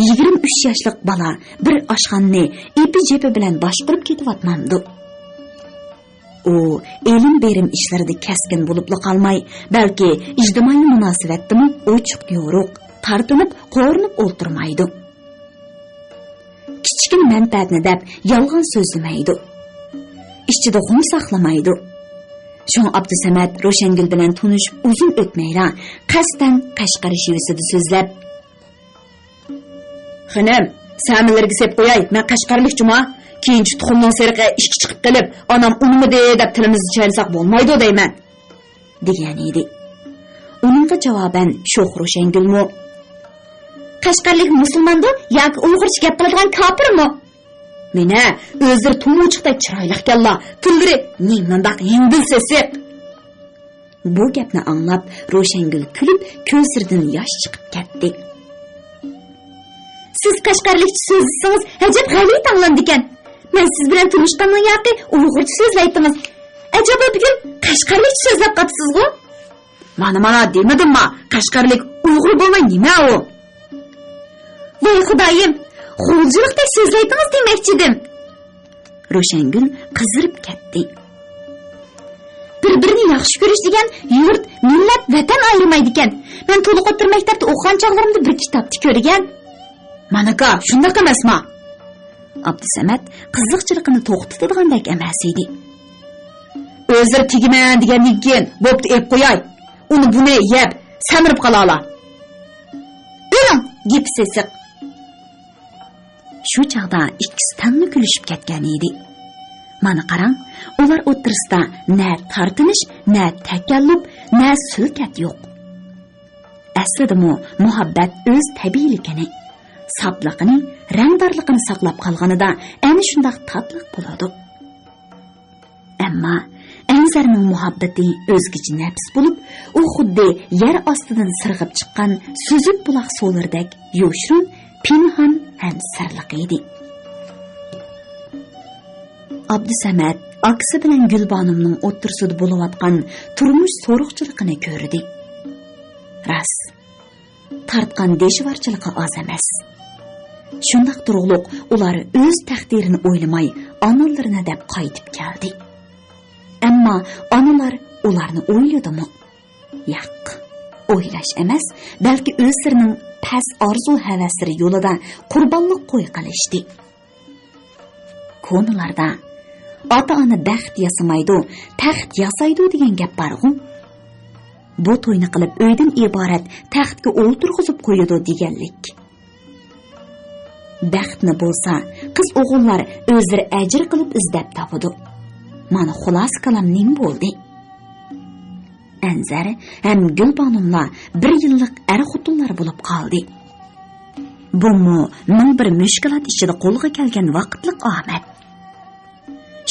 يىگىرمە ئۈچ ياشلىق بالا بىر ئاشخانىنى ئېپى-جېپى بىلەن باشقۇرۇپ كېتىۋاتمامدۇ؟ ئۇ ئېلىم-بېرىم ئىشلىرىدا كەسكىن بولۇپلا قالماي، بەلكى ئىجتىمائىي مۇناسىۋەتتىمۇ ئوچۇق-يورۇق، تارتىنىپ، قورۇنۇپ ئولتۇرمايدۇ. كىچىككىنە مەنپەئەتنى دەپ يالغان سۆزلىمەيدۇ. ئىچىدە غۇم ساقلىمايدۇ. شۇڭا ئابدۇسەمەت روشەنگۈل بىلەن تونۇشۇپ ئۇزۇن ئۆتمەيلا، قەستەن قەشقەر شېۋىسىدە سۆزلەپ، خېنىم، سەمىلىرىگە سېلىپ قوياي، مەن قەشقەرلىك جۇما. كېيىنچە تۇخۇمنىڭ سېرىقى ئىچكە چىقىپ قېلىپ، ئانام ئۇنىمىدى دەپ تىلىمىزنى چاينىساق بولمايدۇ دەيمەن، دېگەنىدى. ئۇنىڭغا جاۋابەن شوخ روشەنگۈلمۇ، قەشقەرلىك مۇسۇلماندۇ ياكى ئۇيغۇرچە گەپ قىلىدىغان كاپىرمۇ؟ مېنە، ئۆزلىرى تومۇچۇقتەك چىرايلىقكەنلا، تىللىرى نېمانداق يەڭدىن سېسىق. بۇ گەپنى ئاڭلاپ، روشەنگۈل كۈلۈپ، كۆزلىرىدىن ياش چىقىپ كەتتى. سىز قەشقەرلىكچە سۆزلىسىڭىز، ئەجەب غەلىتە ئاڭلىنىدىكەن. مەن سىز بىلەن تونۇشقاندىن ياقى ئۇيغۇرچە سۆزلەيتتىڭىز. ئەجەبا بۈگۈن قەشقەرلىكچە سۆزلەپ قاپسىزغۇ؟ مانا، مانا، دېمىدىمما، قەشقەرلىك ئۇيغۇر بولماي نېمە ئۇ؟ ۋاي خۇدايىم، غۇلجىلىقتەك سۆزلەيتتىڭىز دېمەكچىدىم. روشەنگۈل قىزىرىپ كەتتى. بىر-بىرىنى ياخشى كۆرۈش دېگەن يۇرت، مىللەت، ۋەتەن ئايرىمايدىكەن. مەن تولۇق ئوتتۇرا مەكتەپتە ئوقۇغان چاغلىرىمدا بىر كىتابتا كۆرگەن. مانىكا، شۇنداق ئەمەسما؟ ئابدۇسەمەت قىزىقچىلىقىنى توختىتىدىغاندەك ئەمەس ئىدى. ئۆزلىرى تېگىمەن دېگەندىن كېيىن، بوپتۇ، ئېلىپ قوياي. ئۇنى بۇنى يەپ، سەمرىپ قالالا. ئۆلۈڭ، گېپى سېسىق. شۇ چاغدا ئىككىسى تەڭلا كۈلۈشۈپ كەتكەن ئىدى. مانا قاراڭ، ئۇلار ئوتتۇرىسىدا نە تارتىنىش، نە تەكەللۇپ، نە سۈلكەت يوق. ئەسلىدىمۇ مۇھەببەت ئۆز تەبىئىيلىكىنى، ساپلىقىنى، رەڭدارلىقىنى ساقلاپ قالغىنىدا ئەنە شۇنداق تاتلىق بولىدۇ. ئەمما ئەنزەرنىڭ مۇھەببىتى ئۆزگىچە نەپىس بولۇپ، ئۇ خۇددى يەر ئاستىدىن سىرغىپ چىققان سۈزۈك بۇلاق سۇلىرىدەك يوشۇرۇن، پىنھان ھەم سىرلىق ئىدى. ئابدۇسەمەت ئاكىسى بىلەن گۈلبانۇمنىڭ ئوتتۇرىسىدا بولۇۋاتقان تۇرمۇش سورۇقچىلىقىنى كۆردى. راست، تارتقان دېشىۋارچىلىقى ئاز ئەمەس. شۇنداق تۇرۇقلۇق ئۇلار ئۆز تەقدىرىنى ئويلىماي، ئانىلىرىنى دەپ قايتىپ كەلدى. ئەمما ئانىلار ئۇلارنى ئويلىدىمۇ؟ ياق، ئويلاش ئەمەس، بەلكى ئۆزلىرىنىڭ پەس ئارزۇ-ھەۋەسلىرى يولىدا قۇربانلىق قوي قىلىشتى. كونىلاردا، «ئاتا-ئانا بەخت ياسىمايدۇ، تەخت ياسايدۇ» دېگەن گەپ بارغۇ. «بۇ توينى قىلىپ، ئۆيدىن ئىبارەت تەختكە ئولتۇرغۇزۇپ قويىدۇ» دېگەنلىك. بەختنى بولسا قىز-ئوغۇللار ئۆزلىرى ئەجىر قىلىپ ئىزدەپ تاپىدۇ. مانا خۇلاسە كالام نېمە بولدى؟ ئەنزەر ھەم گۈلبانۇملار بىر يىللىق ئەر-خوتۇنلار بولۇپ قالدى. بۇمۇ مىڭ بىر مۈشكۈلات ئىچىدە قولغا كەلگەن ۋاقىتلىق ئامەت.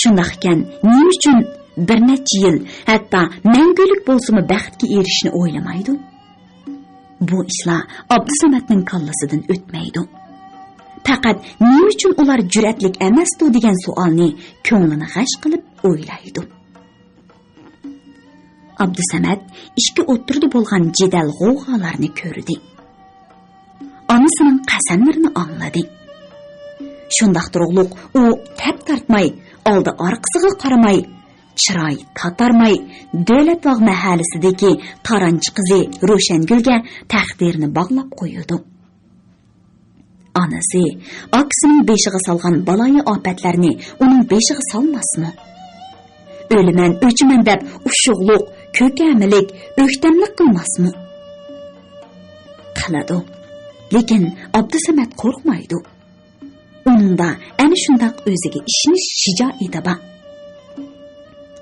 شۇنداق ئىكەن، نېمە ئۈچۈن بىر نەچچە يىل، ھەتتا مەڭگۈلۈك بولسىمۇ بەختكە ئېرىشىشنى ئويلىمايدۇ؟ بۇ ئىشلار ئابدۇسەمەتنىڭ كاللىسىدىن ئۆتمەيدۇ. پەقەت «نېمە ئۈچۈن ئۇلار جۈرئەتلىك ئەمەستۇ؟» دېگەن سوئالنى كۆڭلىنى غەش قىلىپ ئويلايدۇ. ئابدۇسەمەت ئىچكى ئوتتۇرىدا بولغان جېدەل-غوۋغالارنى كۆردى. ئانىسىنىڭ قەسەملىرىنى ئاڭلىدى. شۇنداق تۇرۇقلۇق ئۇ تەپ تارتماي، ئالدى-ئارقىسىغا قارىماي، چىراي تاتارماي، دۆلەتباغ مەھەللىسىدىكى تارانچى قىزى روشەنگۈلگە تەقدىرىنى باغلاپ قويىدۇ. ئانىسى ئاكىسىنىڭ بېشىغا سالغان بالايىئاپەتلەرنى ئۇنىڭ بېشىغا سالماسمۇ؟ «ئۆلىمەن، ئۆچىمەن» دەپ ئۇششۇقلۇق، كۆكەمىلىك، ئۆكتەملىك قىلماسمۇ؟ قىلىدۇ. لېكىن ئابدۇسەمەت قورقمايدۇ. ئۇنىڭدا ئەنە شۇنداق ئۆزىگە ئىشىنىش شىجائىتى بار.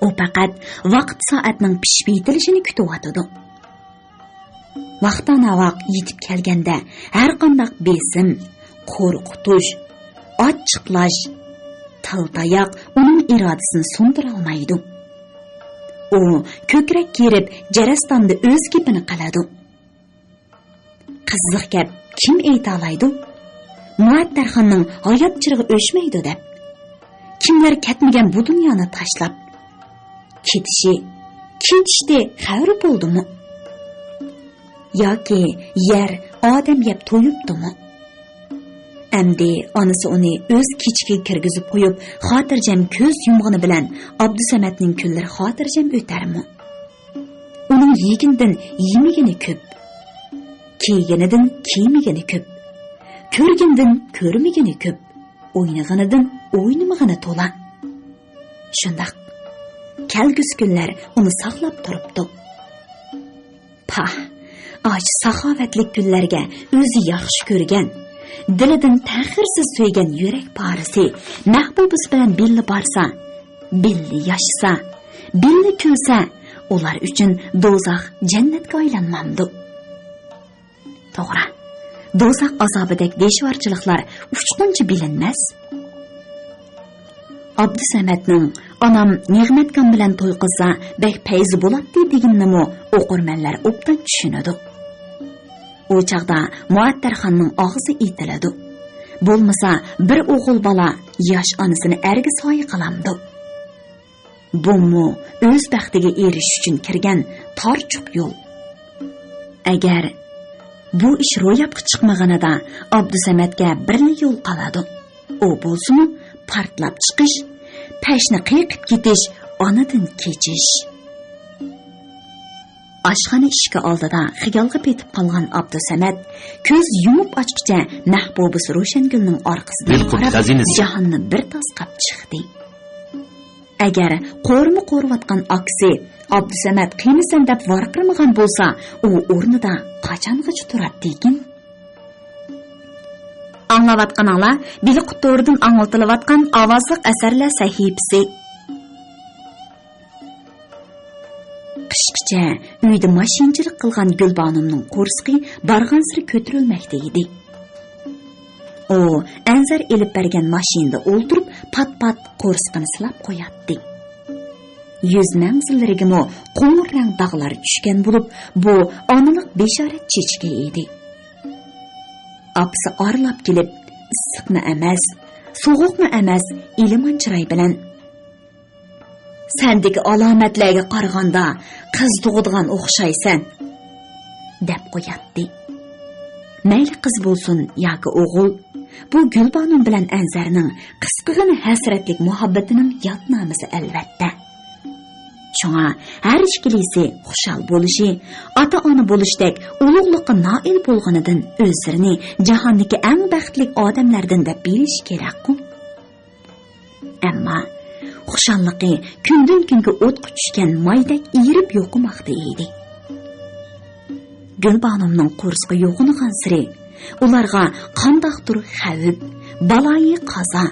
ئۇ پەقەت ۋاقىت-سائەتنىڭ پىشىپ يېتىلىشىنى كۈتۈۋاتىدۇ. ۋاقتاناۋاق يېتىپ كەلگەندە، ھەرقانداق بېسىم، قورقۇتۇش، ئاچچىقلاش، تال-تاياق ئۇنىڭ ئىرادىسىنى سۇندۇرالمايدۇ. ئۇ كۆكرەك كېرىپ، جەرەستاندا ئۆز گېپىنى قىلىدۇ. قىزىق گەپ، كىم ئېيتالايدۇ؟ مۇئەتتەرخاننىڭ ھايات چىرىغى ئۆچمەيدۇ دەپ. كىملەر كەتمىگەن بۇ دۇنيانى تاشلاپ؟ كېتىشى، كېتىشتى خەۋىرى بولدىمۇ؟ ياكى يەر، ئادەم يەپ تويۇپتىمۇ؟ ئەمدى ئانىسى ئۇنى ئۆز كېچىكىگە كىرگۈزۈپ قويۇپ، خاتىرجەم كۆز يۇمغىنى بىلەن ئابدۇسەمەتنىڭ كۈنلىرى خاتىرجەم ئۆتەرمۇ؟ ئۇنىڭ يېگىنىدىن يېمىگىنى كۆپ، كىيگىنىدىن كىيمىگىنى كۆپ، كۆرگىنىدىن كۆرمىگىنى كۆپ، ئوينىغىنىدىن ئوينىمىغىنى تولا. شۇنداق، كەلگۈسى كۈنلەر ئۇنى ساقلاپ تۇرۇپتۇ. پاھ، ئاشۇ ساخاۋەتلىك كۈنلەرگە ئۆزى ياخشى كۆرگەن، دىلىدىن تەخىرسىز سۆيگەن يۈرەك پارىسى مەھبۇبىسى بىلەن بىللە بارسا، بىللە ياشىسا، بىللە كۈلسە، ئۇلار ئۈچۈن دوزاخ جەننەتكە ئايلانمامدۇ؟ توغرا، دوزاخ ئازابىدەك دىشۋارچىلىقلار ئۇچقۇنچە بىلىنمەس. ئابدۇسەمەتنىڭ «ئانام نىغمەتكان بىلەن توي قىلسا، بەك پەيزى بولاتتى» دېگىنىنىمۇ ئوقۇرمەنلەر ئوبدان چۈشىنىدۇ. ئۇ چاغدا مۇئەتتەرخاننىڭ ئاغزى ئېتىلىدۇ. بولمىسا، بىر ئوغۇل بالا ياش ئانىسىنى ئەرگە سايە قىلامدۇ؟ بۇمۇ ئۆز بەختىگە ئېرىشىش ئۈچۈن كىرگەن تارچۇق يول. ئەگەر بۇ ئىش روياپقا چىقمىغىنىدا، ئابدۇسەمەتكە بىرلا يول قالىدۇ. ئۇ بولسىمۇ پارتلاپ چىقىش، پەشنى قېقىپ كېتىش، ئانىدىن كېچىش. ئاشخانا ئىشىكى ئالدىدا خىيالغا پېتىپ قالغان ئابدۇسەمەت كۆز يۇمۇپ ئاچقۇچە مەھبۇبىسى روشەنگۈلنىڭ ئارقىسىدىن قاراپ، جاھاننى بىر تاسقاپ چىقتى. ئەگەر قورۇما قورۇۋاتقان ئاكىسى «ئابدۇسەمەت، قېنى سەن» دەپ ۋارقىرىمىغان بولسا، ئۇ ئورنىدا قاچانغىچە تۇراتتىكىن؟ ئاڭلاۋاتقىنىڭلار بىلقۇت تورىدىن ئاڭلىتىلىۋاتقان ئاۋازلىق ئەسەرلەر سەھىپىسى. قىشقىچە ئۆيدە ماشىنىچىلىق قىلغان گۈلبانۇمنىڭ قورسىقى بارغانسېرى كۆتۈرۈلمەكتە ئىدى. ئۇ ئەنزەر ئېلىپ بەرگەن ماشىنىدا ئولتۇرۇپ، پات-پات قورسىقىنى سىلاپ قوياتتى. يۈز مەڭزىلىرىگىمۇ قوڭۇر رەڭ داغلار چۈشكەن بولۇپ، بۇ ئانىلىق بېشارەت چېچىكى ئىدى. ئاپىسى ئارىلاپ كېلىپ، ئىسسىقمۇ ئەمەس، سوغۇقمۇ ئەمەس، ئېلىمان چىراي بىلەن، «سەندىكى ئالامەتلەرگە قارىغاندا قىز تۇغىدىغان ئوخشايسەن» دەپ قوياتتى. مەيلى قىز بولسۇن ياكى ئوغۇل، بۇ گۈلبانۇم بىلەن ئەنزەرنىڭ قىسقىغىنە ھەسرەتلىك مۇھەببىتىنىڭ يادنامىسى ئەلۋەتتە. شۇڭا ھەر ئىككىلىسى خۇشال بولۇشى، ئاتا-ئانا بولۇشتەك ئۇلۇغلۇققا نائىل بولغىنىدىن ئۆزلىرىنى جاھاندىكى ئەڭ بەختلىك ئادەملەردىن دەپ بىلىشى كېرەكقۇ. ئەمما خۇشاللىقى كۈندىن-كۈنگە ئوتقا چۈشكەن مايدەك ئېرىپ يوقىماقتا ئىدى. گۈلبانۇمنىڭ قورسىقى يوغىنىغانسېرى ئۇلارغا قانداقتۇر خەۋپ، بالايىقازا،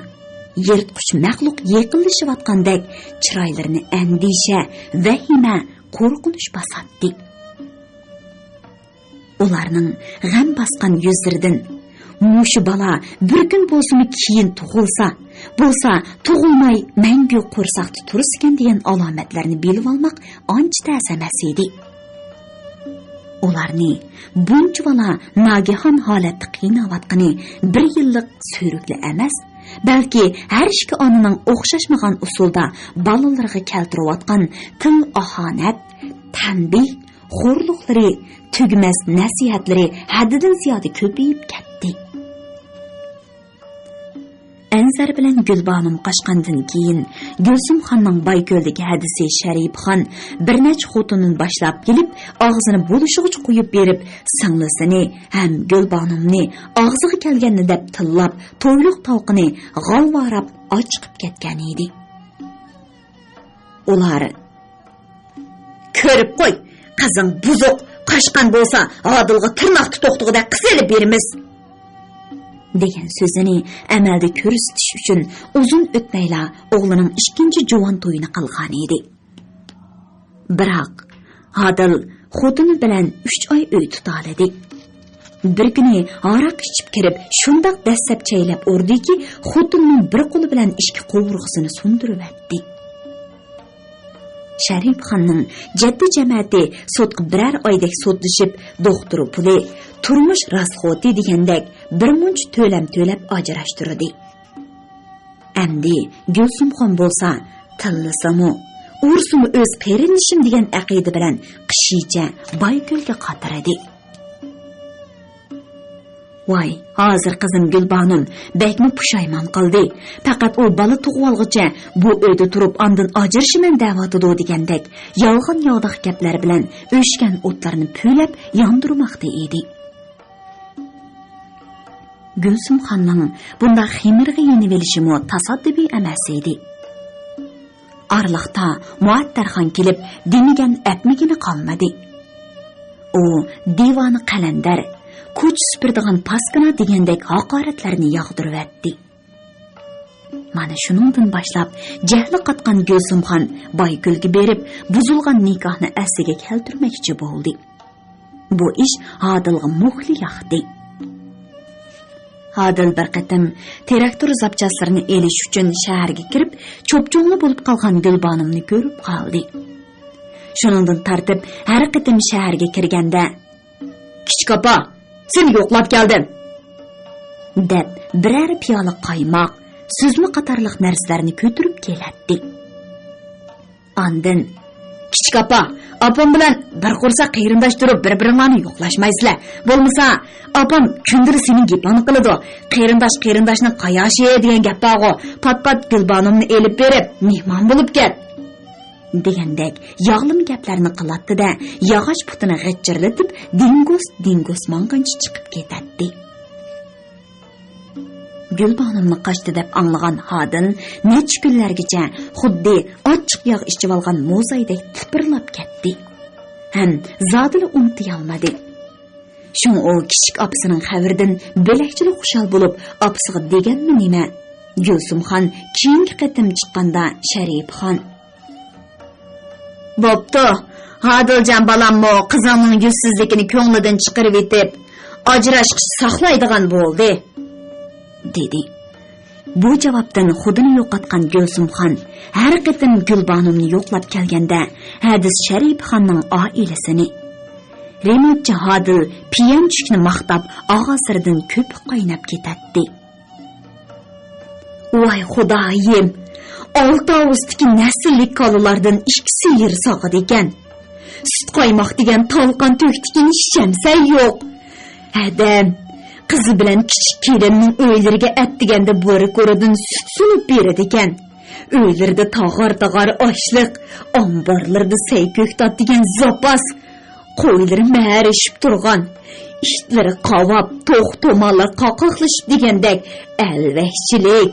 يىرتقۇچ مەخلۇق يېقىنلىشىۋاتقاندەك چىرايلىرىنى ئەندىشە، ۋەھىمە، قورقۇنچ باساتتى. ئۇلارنىڭ غەم باسقان يۈزلىرىدىن، «مۇشۇ بالا بىر كۈن بولسىمۇ كېيىن تۇغۇلسا، بولسا تۇغۇلماي مەڭگۈ قورساقتا تۇرسىكەن» دېگەن ئالامەتلەرنى بىلىۋالماق ئانچە تەس ئەمەس ئىدى. ئۇلارنى بۇنچىۋالا ناگىھان ھالەتتە قىيناۋاتقىنى بىر يىللىق سۆرۈكلا ئەمەس، بەلكى ھەر ئىككى ئانىنىڭ ئوخشاشمىغان ئۇسۇلدا بالىلىرىغا كەلتۈرۈۋاتقان تىل ئاھانەت، تەنبىھ، خورلۇقلىرى، تۈگىمەس نەسىھەتلىرى ھەددىدىن زىيادە كۆپىيىپ كەتتى. ئەنزەر بىلەن گۈلبانۇم قاچقاندىن كېيىن، گۈلسۈمخاننىڭ بايكۆلدىكى ھەدىسى شەرىپخان بىر نەچچە خوتۇنىنى باشلاپ كېلىپ، ئاغزىنى بولۇشىغۇچە قويۇپ بېرىپ، سىڭلىسىنى ھەم گۈلبانۇمنى ئاغزىغا كەلگەننى دەپ تىللاپ، تويلۇق تاۋىقىنى غالۋاراپ ئاچىقىپ كەتكەن ئىدى. ئۇلار، «كۆرۈپ قوي، قىزىڭ بۇزۇق، قاچقان بولسا، ھادىلغا تىرناقتا توختىغۇدەك قىز ئېلىپ بېرىمىز» دېگەن سۆزىنى ئەمەلدە كۆرسىتىش ئۈچۈن ئۇزۇن ئۆتمەيلا ئوغلىنىڭ ئىككىنچى جۇۋان تويىنى قىلغان ئىدى. بىراق، ھادىل خوتۇنى بىلەن ئۈچ ئاي ئۆي تۇتالىدى. بىر كۈنى ھاراق ئىچىپ كىرىپ، شۇنداق دەسسەپ چەيلەپ ئۇردىكى، خوتۇنىنىڭ بىر قولى بىلەن ئىككى قوۋۇرغىسىنى سۇندۇرۇۋەتتى. شەرىپخاننىڭ جەددىي جەمەتى سوتقا بىرەر ئايدەك سوتلىشىپ، دوختۇر پۇلى، تۇرمۇش راسخوتى دېگەندەك بىر مۇنچە تۆلەم تۆلەپ ئاجراشتۇردى. ئەمدى گۈلسۈمخان بولسا، تىللىسىمۇ، ئۇرسىمۇ ئۆز قېرىندىشىم دېگەن ئەقىدە بىلەن قىشىچە بايكۆلگە قاترىدى. ۋاي، ھازىر قىزىم گۈلبانۇم بەكمۇ پۇشايمان قىلدى. پەقەت ئۇ بالا تۇغۇۋالغۇچە بۇ ئۆيدە تۇرۇپ ئاندىن ئاجرىشىمەن دەۋاتىدۇ دېگەندەك يالغان ياۋىداق گەپلەر بىلەن ئۆچكەن ئوتلارنى پۈۋلەپ ياندۇرماقتا ئىدى. گۈلسۈمخاننىڭ بۇنداق خېمىرغا يېنىۋېلىشىمۇ تاسادىپىي ئەمەس ئىدى. ئارىلىقتا مۇئەتتەرخان كېلىپ دېمىگەن ئەتمىگىنى قالمىدى. ئۇ دىۋانە قەلەندەر، كوچا سۈپۈرىدىغان پاسكىنا دېگەندەك ھاقارەتلەرنى ياغدۇرۇۋەتتى. مانا شۇنىڭدىن باشلاپ جەھلى قاتقان گۈلسۈمخان بايكۆلگە بېرىپ، بۇزۇلغان نىكاھنى ئەسلىگە كەلتۈرمەكچى بولدى. بۇ ئىش ھادىلغا مۇخلى ياقتى. ھادىل بىر قېتىم تىراكتور زاپچاسلىرىنى ئېلىش ئۈچۈن شەھەرگە كىرىپ، چوپچوڭلا بولۇپ قالغان گۈلبانۇمنى كۆرۈپ قالدى. شۇنىڭدىن تارتىپ ھەر قېتىم شەھەرگە كىرگەندە، «كىچىك ئاپا، سېنى يوقلاپ كەلدىم» دەپ، بىرەر پىيالە قايماق، سۈزمە قاتارلىق نەرسىلەرنى كۆتۈرۈپ كېلەتتى. ئاندىن، «كىچىك ئاپا، ئاپام بىلەن بىر قورساق قېرىنداش تۇرۇپ بىر-بىرىڭلارنى يوقلاشمايسىلەر. بولمىسا، ئاپام كۈندىلا سېنىڭ گېپىڭنى قىلىدۇ. قېرىنداش قېرىنداشنىڭ قاياشى دېگەن گەپ بارغۇ. پات-پات گۈلبانۇمنى ئېلىپ بېرىپ، مېھمان بولۇپ كەت» دېگەندەك ياغلىما گەپلەرنى قىلاتتى-دە، ياغاچ پۇتىنى غىچىرلىتىپ، دىڭگۇس-دىڭگۇس ماڭغانچە چىقىپ كېتەتتى. گۈلبانۇمنى قاچتى دەپ ئاڭلىغان ھادىل نەچچە كۈنلەرگىچە خۇددى ئاچچىق ياغ ئىچىۋالغان موزايدەك تىپىرلاپ كەتتى ھەم زادىلا ئۇنتۇيالمىدى. شۇڭا ئۇ كىچىك ئاپىسىنىڭ خەۋىرىدىن بۆلەكچىلا خۇشال بولۇپ، ئاپىسىغا دېگەنمۇ نېمە؟ گۈلسۈمخان كېيىنكى قېتىم چىققاندا شەرىپىخان: «بوپتۇ، ھادىلجان بالاممۇ قىزىڭنىڭ يۈزسىزلىكىنى كۆڭلىدىن چىقىرىۋېتىپ، ئاجراشقىچە ساقلايدىغان بولدى» دېدى. بۇ جاۋابتىن خۇدىنى يوقاتقان گۈلسۈمخان ھەر قېتىم گۈلبانۇمنى يوقلاپ كەلگەندە، ھەدىس شەرىپخاننىڭ ئائىلىسىنى، رېمونتچى ھادىل پىيەنچۈكنى ماختاپ، ئاغزىدىن كۆپۈك قايناپ كېتەتتى. ۋاي خۇدايىم! ئالتە ئاۋۇزدىكى نەسىللىك كالىلاردىن ئىككىسى يىر ساغىدىكەن. سۈت قايماق دېگەن تالقان تۆكتىكىن ئىچەمسەن يوق. ھەدەم، قىزى بىلەن كىچىك كېلىننىڭ ئۆيلىرىگە ئەتىگەندە بورا-كورىدىن سۈت سۇنۇپ بېرىدىكەن. ئۆيلىرىدە تاغار-تاغار ئاشلىق، ئامبارلىرىدا سەي-كۆكتات دېگەن زاپاس. قويلىرى مەرىشىپ تۇرغان. ئىتلىرى قاۋاپ، توخۇ-تومانلار قاقاقلىشىپ دېگەندەك ئەلۋەكچىلىك.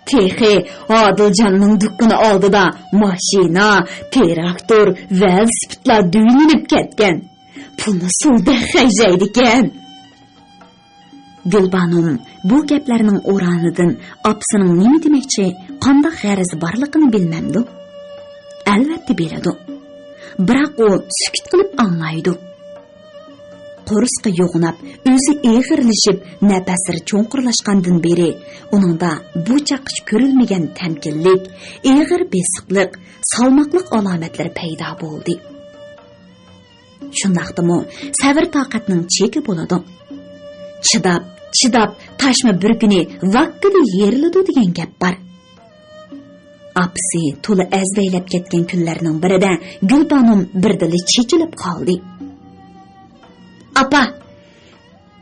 تېخى ئادىلجاننىڭ دۇكىنى ئالدىدا ماشىنا، تىراكتور، ۋېلىسىپىتلار دۈۋىلىنىپ كەتكەن. پۇلنى سۇدەك خەجلەيدىكەن. گۈلبانۇم بۇ گەپلەرنىڭ ئورانىدىن ئاپىسىنىڭ نېمە دېمەكچى، قانداق غەرىزى بارلىقىنى بىلمەمدۇ؟ ئەلۋەتتە بىلىدۇ. بىراق ئۇ سۈكۈت قىلىپ ئاڭلايدۇ. قورسىقى يوغىناپ، ئۆزى ئېغىرلىشىپ، نەپەسلىرى چوڭقۇرلاشقاندىن بېرى ئۇنىڭدا بۇ چاغقىچە كۆرۈلمىگەن تەمكىنلىك، ئېغىر بېسىقلىق، سالماقلىق ئالامەتلىرى پەيدا بولدى. شۇنداقتىمۇ سەۋر-تاقەتنىڭ چېكى بولىدۇ. چىداپ، چىداپ، تاشمۇ بىر كۈنى ۋاككىدە يېرىلىدۇ دېگەن گەپ بار. ئاپىسى تولا ئەزبەيلەپ كەتكەن كۈنلەرنىڭ بىرىدە گۈلبانۇم بىردىنلا چېچىلىپ قالدى. ئاپا،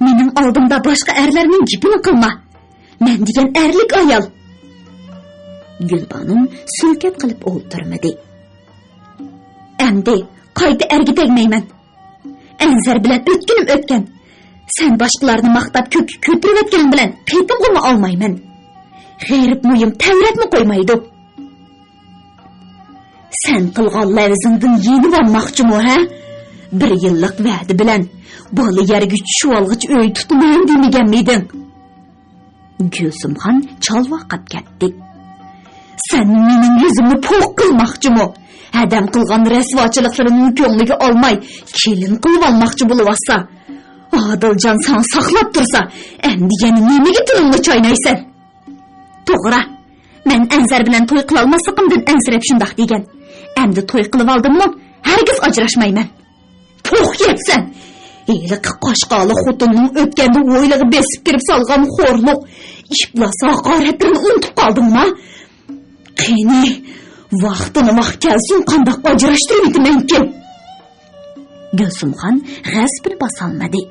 مېنىڭ ئالدىمدا باشقا ئەرلەرنىڭ گېپىنى قىلما. مەن دېگەن ئەرلىك ئايال. گۈلبانۇم سۈلكەت قىلىپ ئولتۇرمىدى. ئەمدى قايتا ئەرگە تەگمەيمەن. ئەنزەر بىلەن ئۆتكىنىم ئۆتكەن. سەن باشقىلارنى ماختاپ كۆككە كۆتۈرۈۋەتكىنىڭ بىلەن قېتىمغىمۇ ئالمايمەن. غېرىب مويۇم تەۋرەتمۇ قويمايدۇ. سەن قىلغان لەۋزىڭدىن يېنىۋالماقچىمۇ، ھە؟ بىر يىللىق ۋەدە بىلەن بالا يەرگە چۈشۈۋالغۇچە ئۆي تۇتىمەن دېمىگەنمىدىڭ؟ گۈلسۈمخان چالۋاقاپ كەتتى. سەن مېنىڭ يۈزۈمنى پوق قىلماقچىمۇ؟ ھەدەم قىلغان رەسۋاچىلىقلىرىمنى كۆڭلىگە ئالماي، كېلىن قىلىۋالماقچى بولۇۋاتسا، ئادىلجان ساڭا ساقلاپ تۇرسا، ئەمدى يەنە نېمىگە تىلىڭنى چاينايسەن؟ توغرا، مەن ئەنزەر بىلەن توي قىلالماسلىقىمدىن ئەنسىرەپ شۇنداق دېگەن. ئەمدى توي قىلىۋالدىممۇ، ھەرگىز ئاجراشمايمەن. پوق يەپسەن! ھېلىقى قاشقالىق خوتۇننىڭ ئۆتكەندە ھويلىغا بېسىپ كىرىپ سالغان خورلۇق، ئىپلاس ھاقارەتلىرىنى ئۇنتۇپ قالدىڭما؟ قېنى، ۋاقتىنى ۋاق كەلسۇن، قانداق ئاجراشتۇرۇۋېتىمەنكىن؟ گۈلسۈمخان غەزىپىنى باسالمىدى.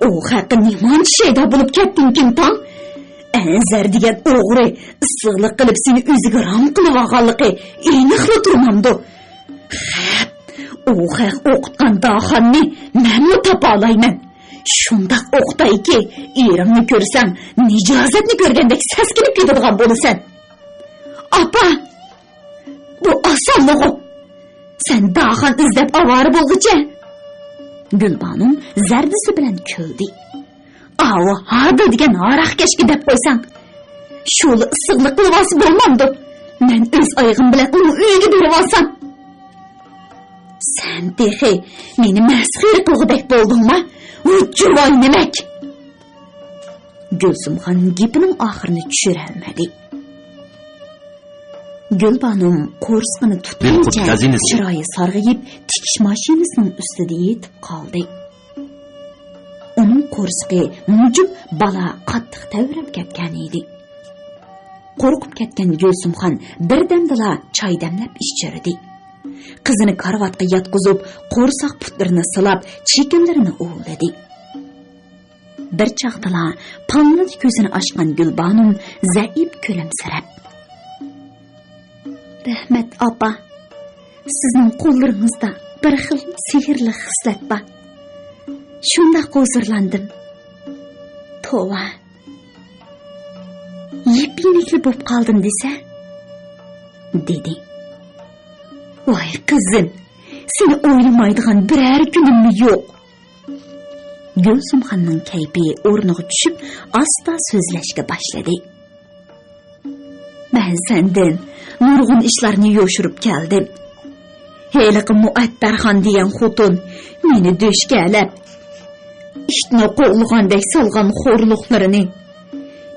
ئۇ خەققە نېمانچە شەيدا بولۇپ كەتتىڭكىن تاڭ؟ ئەنزەر دېگەن ئوغرى ئىسسىقلىق قىلىپ سېنى ئۆزىگە رام قىلىۋالغانلىقى ئېنىقلا تۇرمامدۇ؟ خەپ، ئۇ خەق ئوقۇتقان داخاننى مەنمۇ تاپالايمەن. شۇنداق ئوقۇتايكى، ئېرىڭنى كۆرسەڭ، نىجازەتنى كۆرگەندەك سەسكىنىپ كېتىدىغان بولىسەن. ئاپا! بۇ ئاسانلىغۇ. سەن داخان ئىزدەپ ئاۋارە بولغۇچە. گۈلبانۇم زەردىسى بىلەن كۈلدى. ئاۋۇ ھادىل دېگەن ھاراقكەشكە دەپ قويساڭ. شۇلا ئىسسىقلىق قىلىۋالسا بولمامدۇ؟ مەن ئۆز ئايىغىم بىلەن ئۇنىڭ ئۆيىگە بېرىۋالسام. سەن تېخى مېنى مەسخىرە قىلغۇدەك بولدۇڭما؟ ۋۇججۇۋاي نېمەك! گۈلسۈمخان گېپىنىڭ ئاخىرىنى چۈشۈرەلمىدى. گۈلبانۇم قورسىقىنى تۇتقىنىچە چىرايى سارغىيىپ، تىكىش ماشىنىسىنىڭ ئۈستىدە يېتىپ قالدى. ئۇنىڭ قورسىقى مۇجۇپ بالا قاتتىق تەۋرەپ كەتكەن ئىدى. قورقۇپ كەتكەن گۈلسۈمخان بىردەمدىلا چاي دەملەپ ئىچىردى. قىزىنى كارىۋاتقا ياتقۇزۇپ، قورساق پۇتلىرىنى سىلاپ، چېكىنلىرىنى ئۇۋىلىدى. بىر چاغدىلا پاڭلىدى كۆزىنى ئاچقان گۈلبانۇم زەئىپ كۈلۈمسىرەپ. رەھمەت، ئاپا. سىزنىڭ قوللىرىڭىزدا بىر خىل سېھىرلىك خىسلەت بار. شۇنداق ھۇزۇرلاندىم. توۋا. يېپيېنىكلا بولۇپ قالدىم دېسە، دېدى. ۋاي قىزىم، سېنى ئويلىمايدىغان بىرەر كۈنۈممۇ يوق. گۈلسۈمخاننىڭ كەيپى ئورنىغا چۈشۈپ، ئاستا سۆزلەشكە باشلىدى. مەن سەندىن نۇرغۇن ئىشلارنى يوشۇرۇپ كەلدىم. ھېلىقى مۇئەتتەرخان دېگەن خوتۇن مېنى دۆشكەلەپ، ئىتنى قوغلىغاندەك سالغان خورلۇقلىرىنى،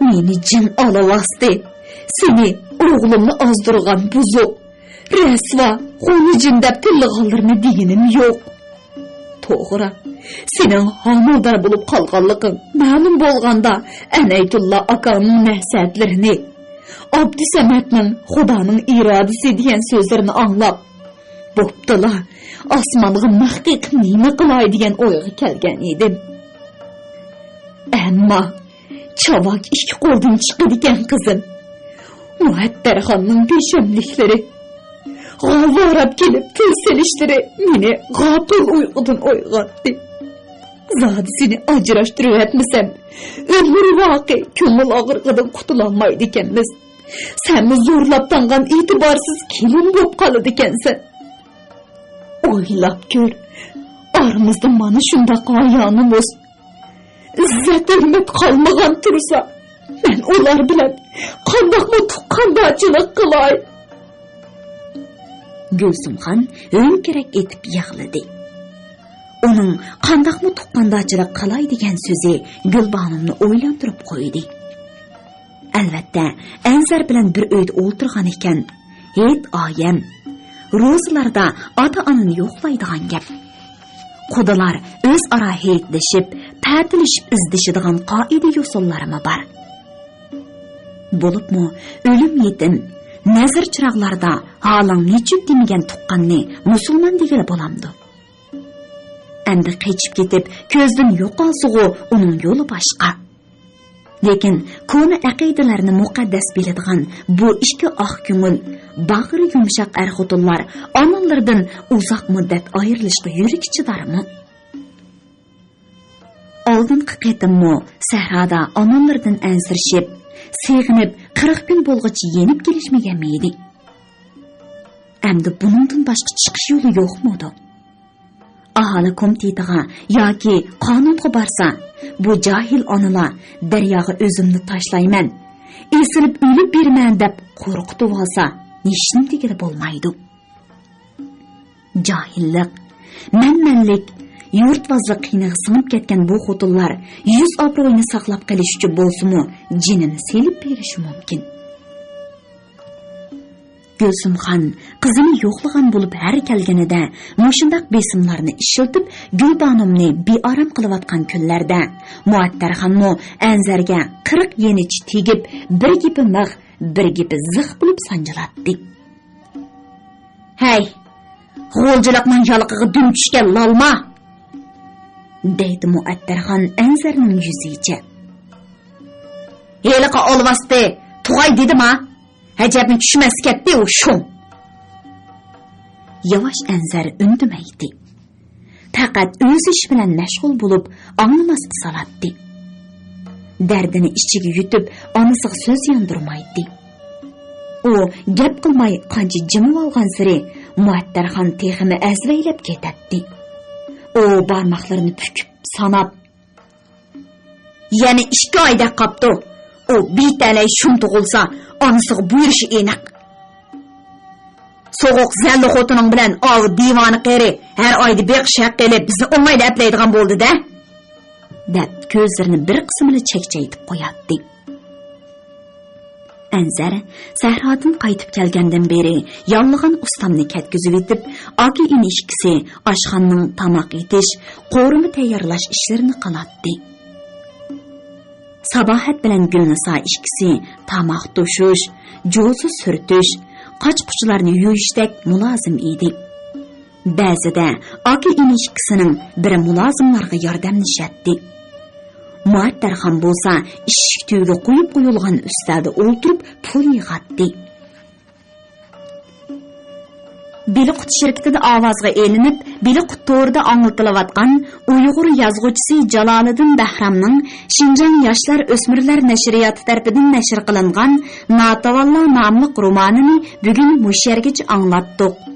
مېنى جىن ئالىۋاستى، سېنى، ئوغلۇمنى ئازدۇرغان بۇزۇق، رەسۋا، غۇنىجىن دەپ تىللىغانلىرىنى دېگىنىم يوق. توغرا، سېنىڭ ھامىلىدار بولۇپ قالغانلىقىڭ مەلۇم بولغاندا، ئەنەيتۇللا ئاكاڭنىڭ نەسىھەتلىرىنى، ئابدۇسەمەتنىڭ «خۇدانىڭ ئىرادىسى» دېگەن سۆزلىرىنى ئاڭلاپ، «بوپتۇلا، ئاسمانغا مىخ قېقىپ نېمە قىلاي؟» دېگەن ئويغا كەلگەن ئىدىم. ئەمما چاۋاك ئىككى قولدىن چىقىدىكەن، قىزىم. مۇئەتتەرخاننىڭ بىشەملىكلىرى، غاۋاراپ كېلىپ تىل سېلىشلىرى مېنى غاپىل ئۇيقۇدىن ئويغاتتى. زادى سېنى ئاجراشتۇرۇۋەتمىسەم، ئۆمۈر باقى كۆڭۈل ئاغرىقىدىن قۇتۇلالمايدىكەنمىز. سەنمۇ زورلاپ تاڭغان ئېتىبارسىز كېلىن بولۇپ قالىدىكەنسەن. ئويلاپ كۆر، ئارىمىزدا مانا شۇنداق ھايا-نومۇس، ئىززەت-ھۆرمەت قالمىغان تۇرسا، مەن ئۇلار بىلەن قانداقمۇ تۇغقاندارچىلىق قىلاي؟ گۈلسۈمخان ھۆڭكىرەك ئېتىپ يىغلىدى. ئۇنىڭ قانداقمۇ تۇغقاندارچىلىق قىلاي دېگەن سۆزى گۈلبانۇمنى ئويلاندۇرۇپ قويدى. ئەلۋەتتە، ئەنزەر بىلەن بىر ئۆيدە ئولتۇرغان ئىكەن، ھېيت ئايەم، روزىلاردا ئاتا-ئانىنى يوقلايدىغان گەپ. قۇدىلار ئۆزئارا ھېيتلىشىپ، پەتىلىشىپ ئىزدىشىدىغان قائىدە-يوسۇنلارمۇ بار. بولۇپمۇ ئۆلۈم-يېتىم، نەزىر-چىراغلاردا ھالىڭ نېچۈك دېمىگەن تۇغقاننى مۇسۇلمان دېگىلى بولامدۇ؟ ئەمدى قېچىپ كېتىپ، كۆزدىن يوقالسىغۇ، ئۇنىڭ يولى باشقا. لېكىن كونا ئەقىدىلەرنى مۇقەددەس بىلىدىغان بۇ ئىككى ئاق كۆڭۈل، باغرى يۇمشاق ئەر-خوتۇنلار ئانىلىرىدىن ئۇزاق مۇددەت ئايرىلىشقا يۈرىكى چىدارمۇ؟ ئالدىنقى قېتىممۇ سەھرادا ئانىلىرىدىن ئەنسىرىشىپ، سېغىنىپ، قىرىق كۈن بولغۇچە يېنىپ كېلىشمىگەنمىدى؟ ئەمدى بۇنىڭدىن باشقا چىقىش يولى يوقمىدۇ؟ ئاھالە كومىتېتىغا ياكى قانۇنغا بارسا، بۇ جاھىل ئانىلار دەرياغا ئۆزۈمنى تاشلايمەن، ئېسىلىپ ئۆلۈپ بېرىمەن دەپ قورقۇتۇۋالسا، ھېچنېمە دېگىلى بولمايدۇ. جاھىللىق، مەنمەنلىك، يۇرتۋازلىق قېنىغا سىڭىپ كەتكەن بۇ خوتۇنلار يۈز ئابرۇيىنى ساقلاپ قېلىش ئۈچۈن بولسىمۇ جېنىنى سېلىپ بېرىشى مۇمكىن. گۈلسۈمخان قىزىنى يوقلىغان بولۇپ ھەر كەلگىنىدە مۇشۇنداق بېسىملارنى ئىشلىتىپ، گۈلبانۇمنى بىئارام قىلىۋاتقان كۈنلەردە مۇئەتتەرخانمۇ ئەنزەرگە قىرىق يېنىچە تېگىپ، بىر گېپى مىخ، بىر گېپى زىخ بولۇپ سانجىلاتتى. «ھەي، غۇلجىلىقنىڭ يالىقىغا دۈم چۈشكەن لالما!» دەيدۇ مۇئەتتەرخان ئەنزەرنىڭ يۈزىچە. «ھېلىقى ئالۋاستى تۇغاي دېدىما؟ ھەجەپمۇ چۈشمەس كەتتى ئۇ شۇڭ.» ياۋاش ئەنزەر ئۈندىمەيتتى. پەقەت ئۆز ئىشى بىلەن مەشغۇل بولۇپ، ئاڭلىماسقا سالاتتى. دەردىنى ئىچىگە يۇتۇپ، ئانىسىغا سۆز ياندۇرمايتتى. ئۇ گەپ قىلماي قانچە جىمىۋالغانسېرى، مۇئەتتەرخان تېخىمۇ ئەزۋەيلەپ كېتەتتى. ئۇ بارماقلىرىنى پۈكۈپ ساناپ، «يەنە ئىككى ئايدەك قاپتۇ. ئۇ بىتەلەي شۇم تۇغۇلسا، ئانىسىغا بۇيرۇشى ئېنىق. سوغۇق زەللە خوتۇنۇڭ بىلەن ئاۋۇ دىۋانە قېرى ھەر ئايدا بېقىش ھەققى ئېلىپ، بىزنى ئوڭايلا ئەپلەيدىغان بولدى-دە!» دەپ، كۆزلىرىنى بىر قىسمىلا چەكچەيتىپ قوياتتى. ئەنزەر سەھرادىن قايتىپ كەلگەندىن بېرى ياللىغان ئۇستامنى كەتكۈزۈۋېتىپ، ئاكا-ئىنى ئىككىسى ئاشخانىنىڭ تاماق ئېتىش، قورۇما تەييارلاش ئىشلىرىنى قىلاتتى. ساباھەت بىلەن گۈلنىسا ئىككىسى تاماق توشۇش، جوزا سۈرتۈش، قاچا-قۇچىلارنى يۇيۇشتەك مۇلازىم ئىدى. بەزىدە ئاكا-ئىنى ئىككىسىنىڭ بىرى مۇلازىملارغا ياردەملىشەتتى. مۇئەتتەرخان بولسا ئىشىك تۈۋىگە قويۇپ قويۇلغان ئۈستەلدە ئولتۇرۇپ پۇل يىغاتتى. بېلىققۇت شىركىتىدە ئاۋازغا ئېلىنىپ، بېلىققۇت تورىدا ئاڭلىتىلىۋاتقان ئۇيغۇر يازغۇچىسى جالالىدىن بەھرامنىڭ شىنجاڭ ياشلار ئۆسمۈرلەر نەشرىياتى تەرىپىدىن نەشر قىلىنغان ناتىۋاللا ناملىق رومانىنى بۈگۈن مۇشۇ يەرگىچە ئاڭلاتتۇق.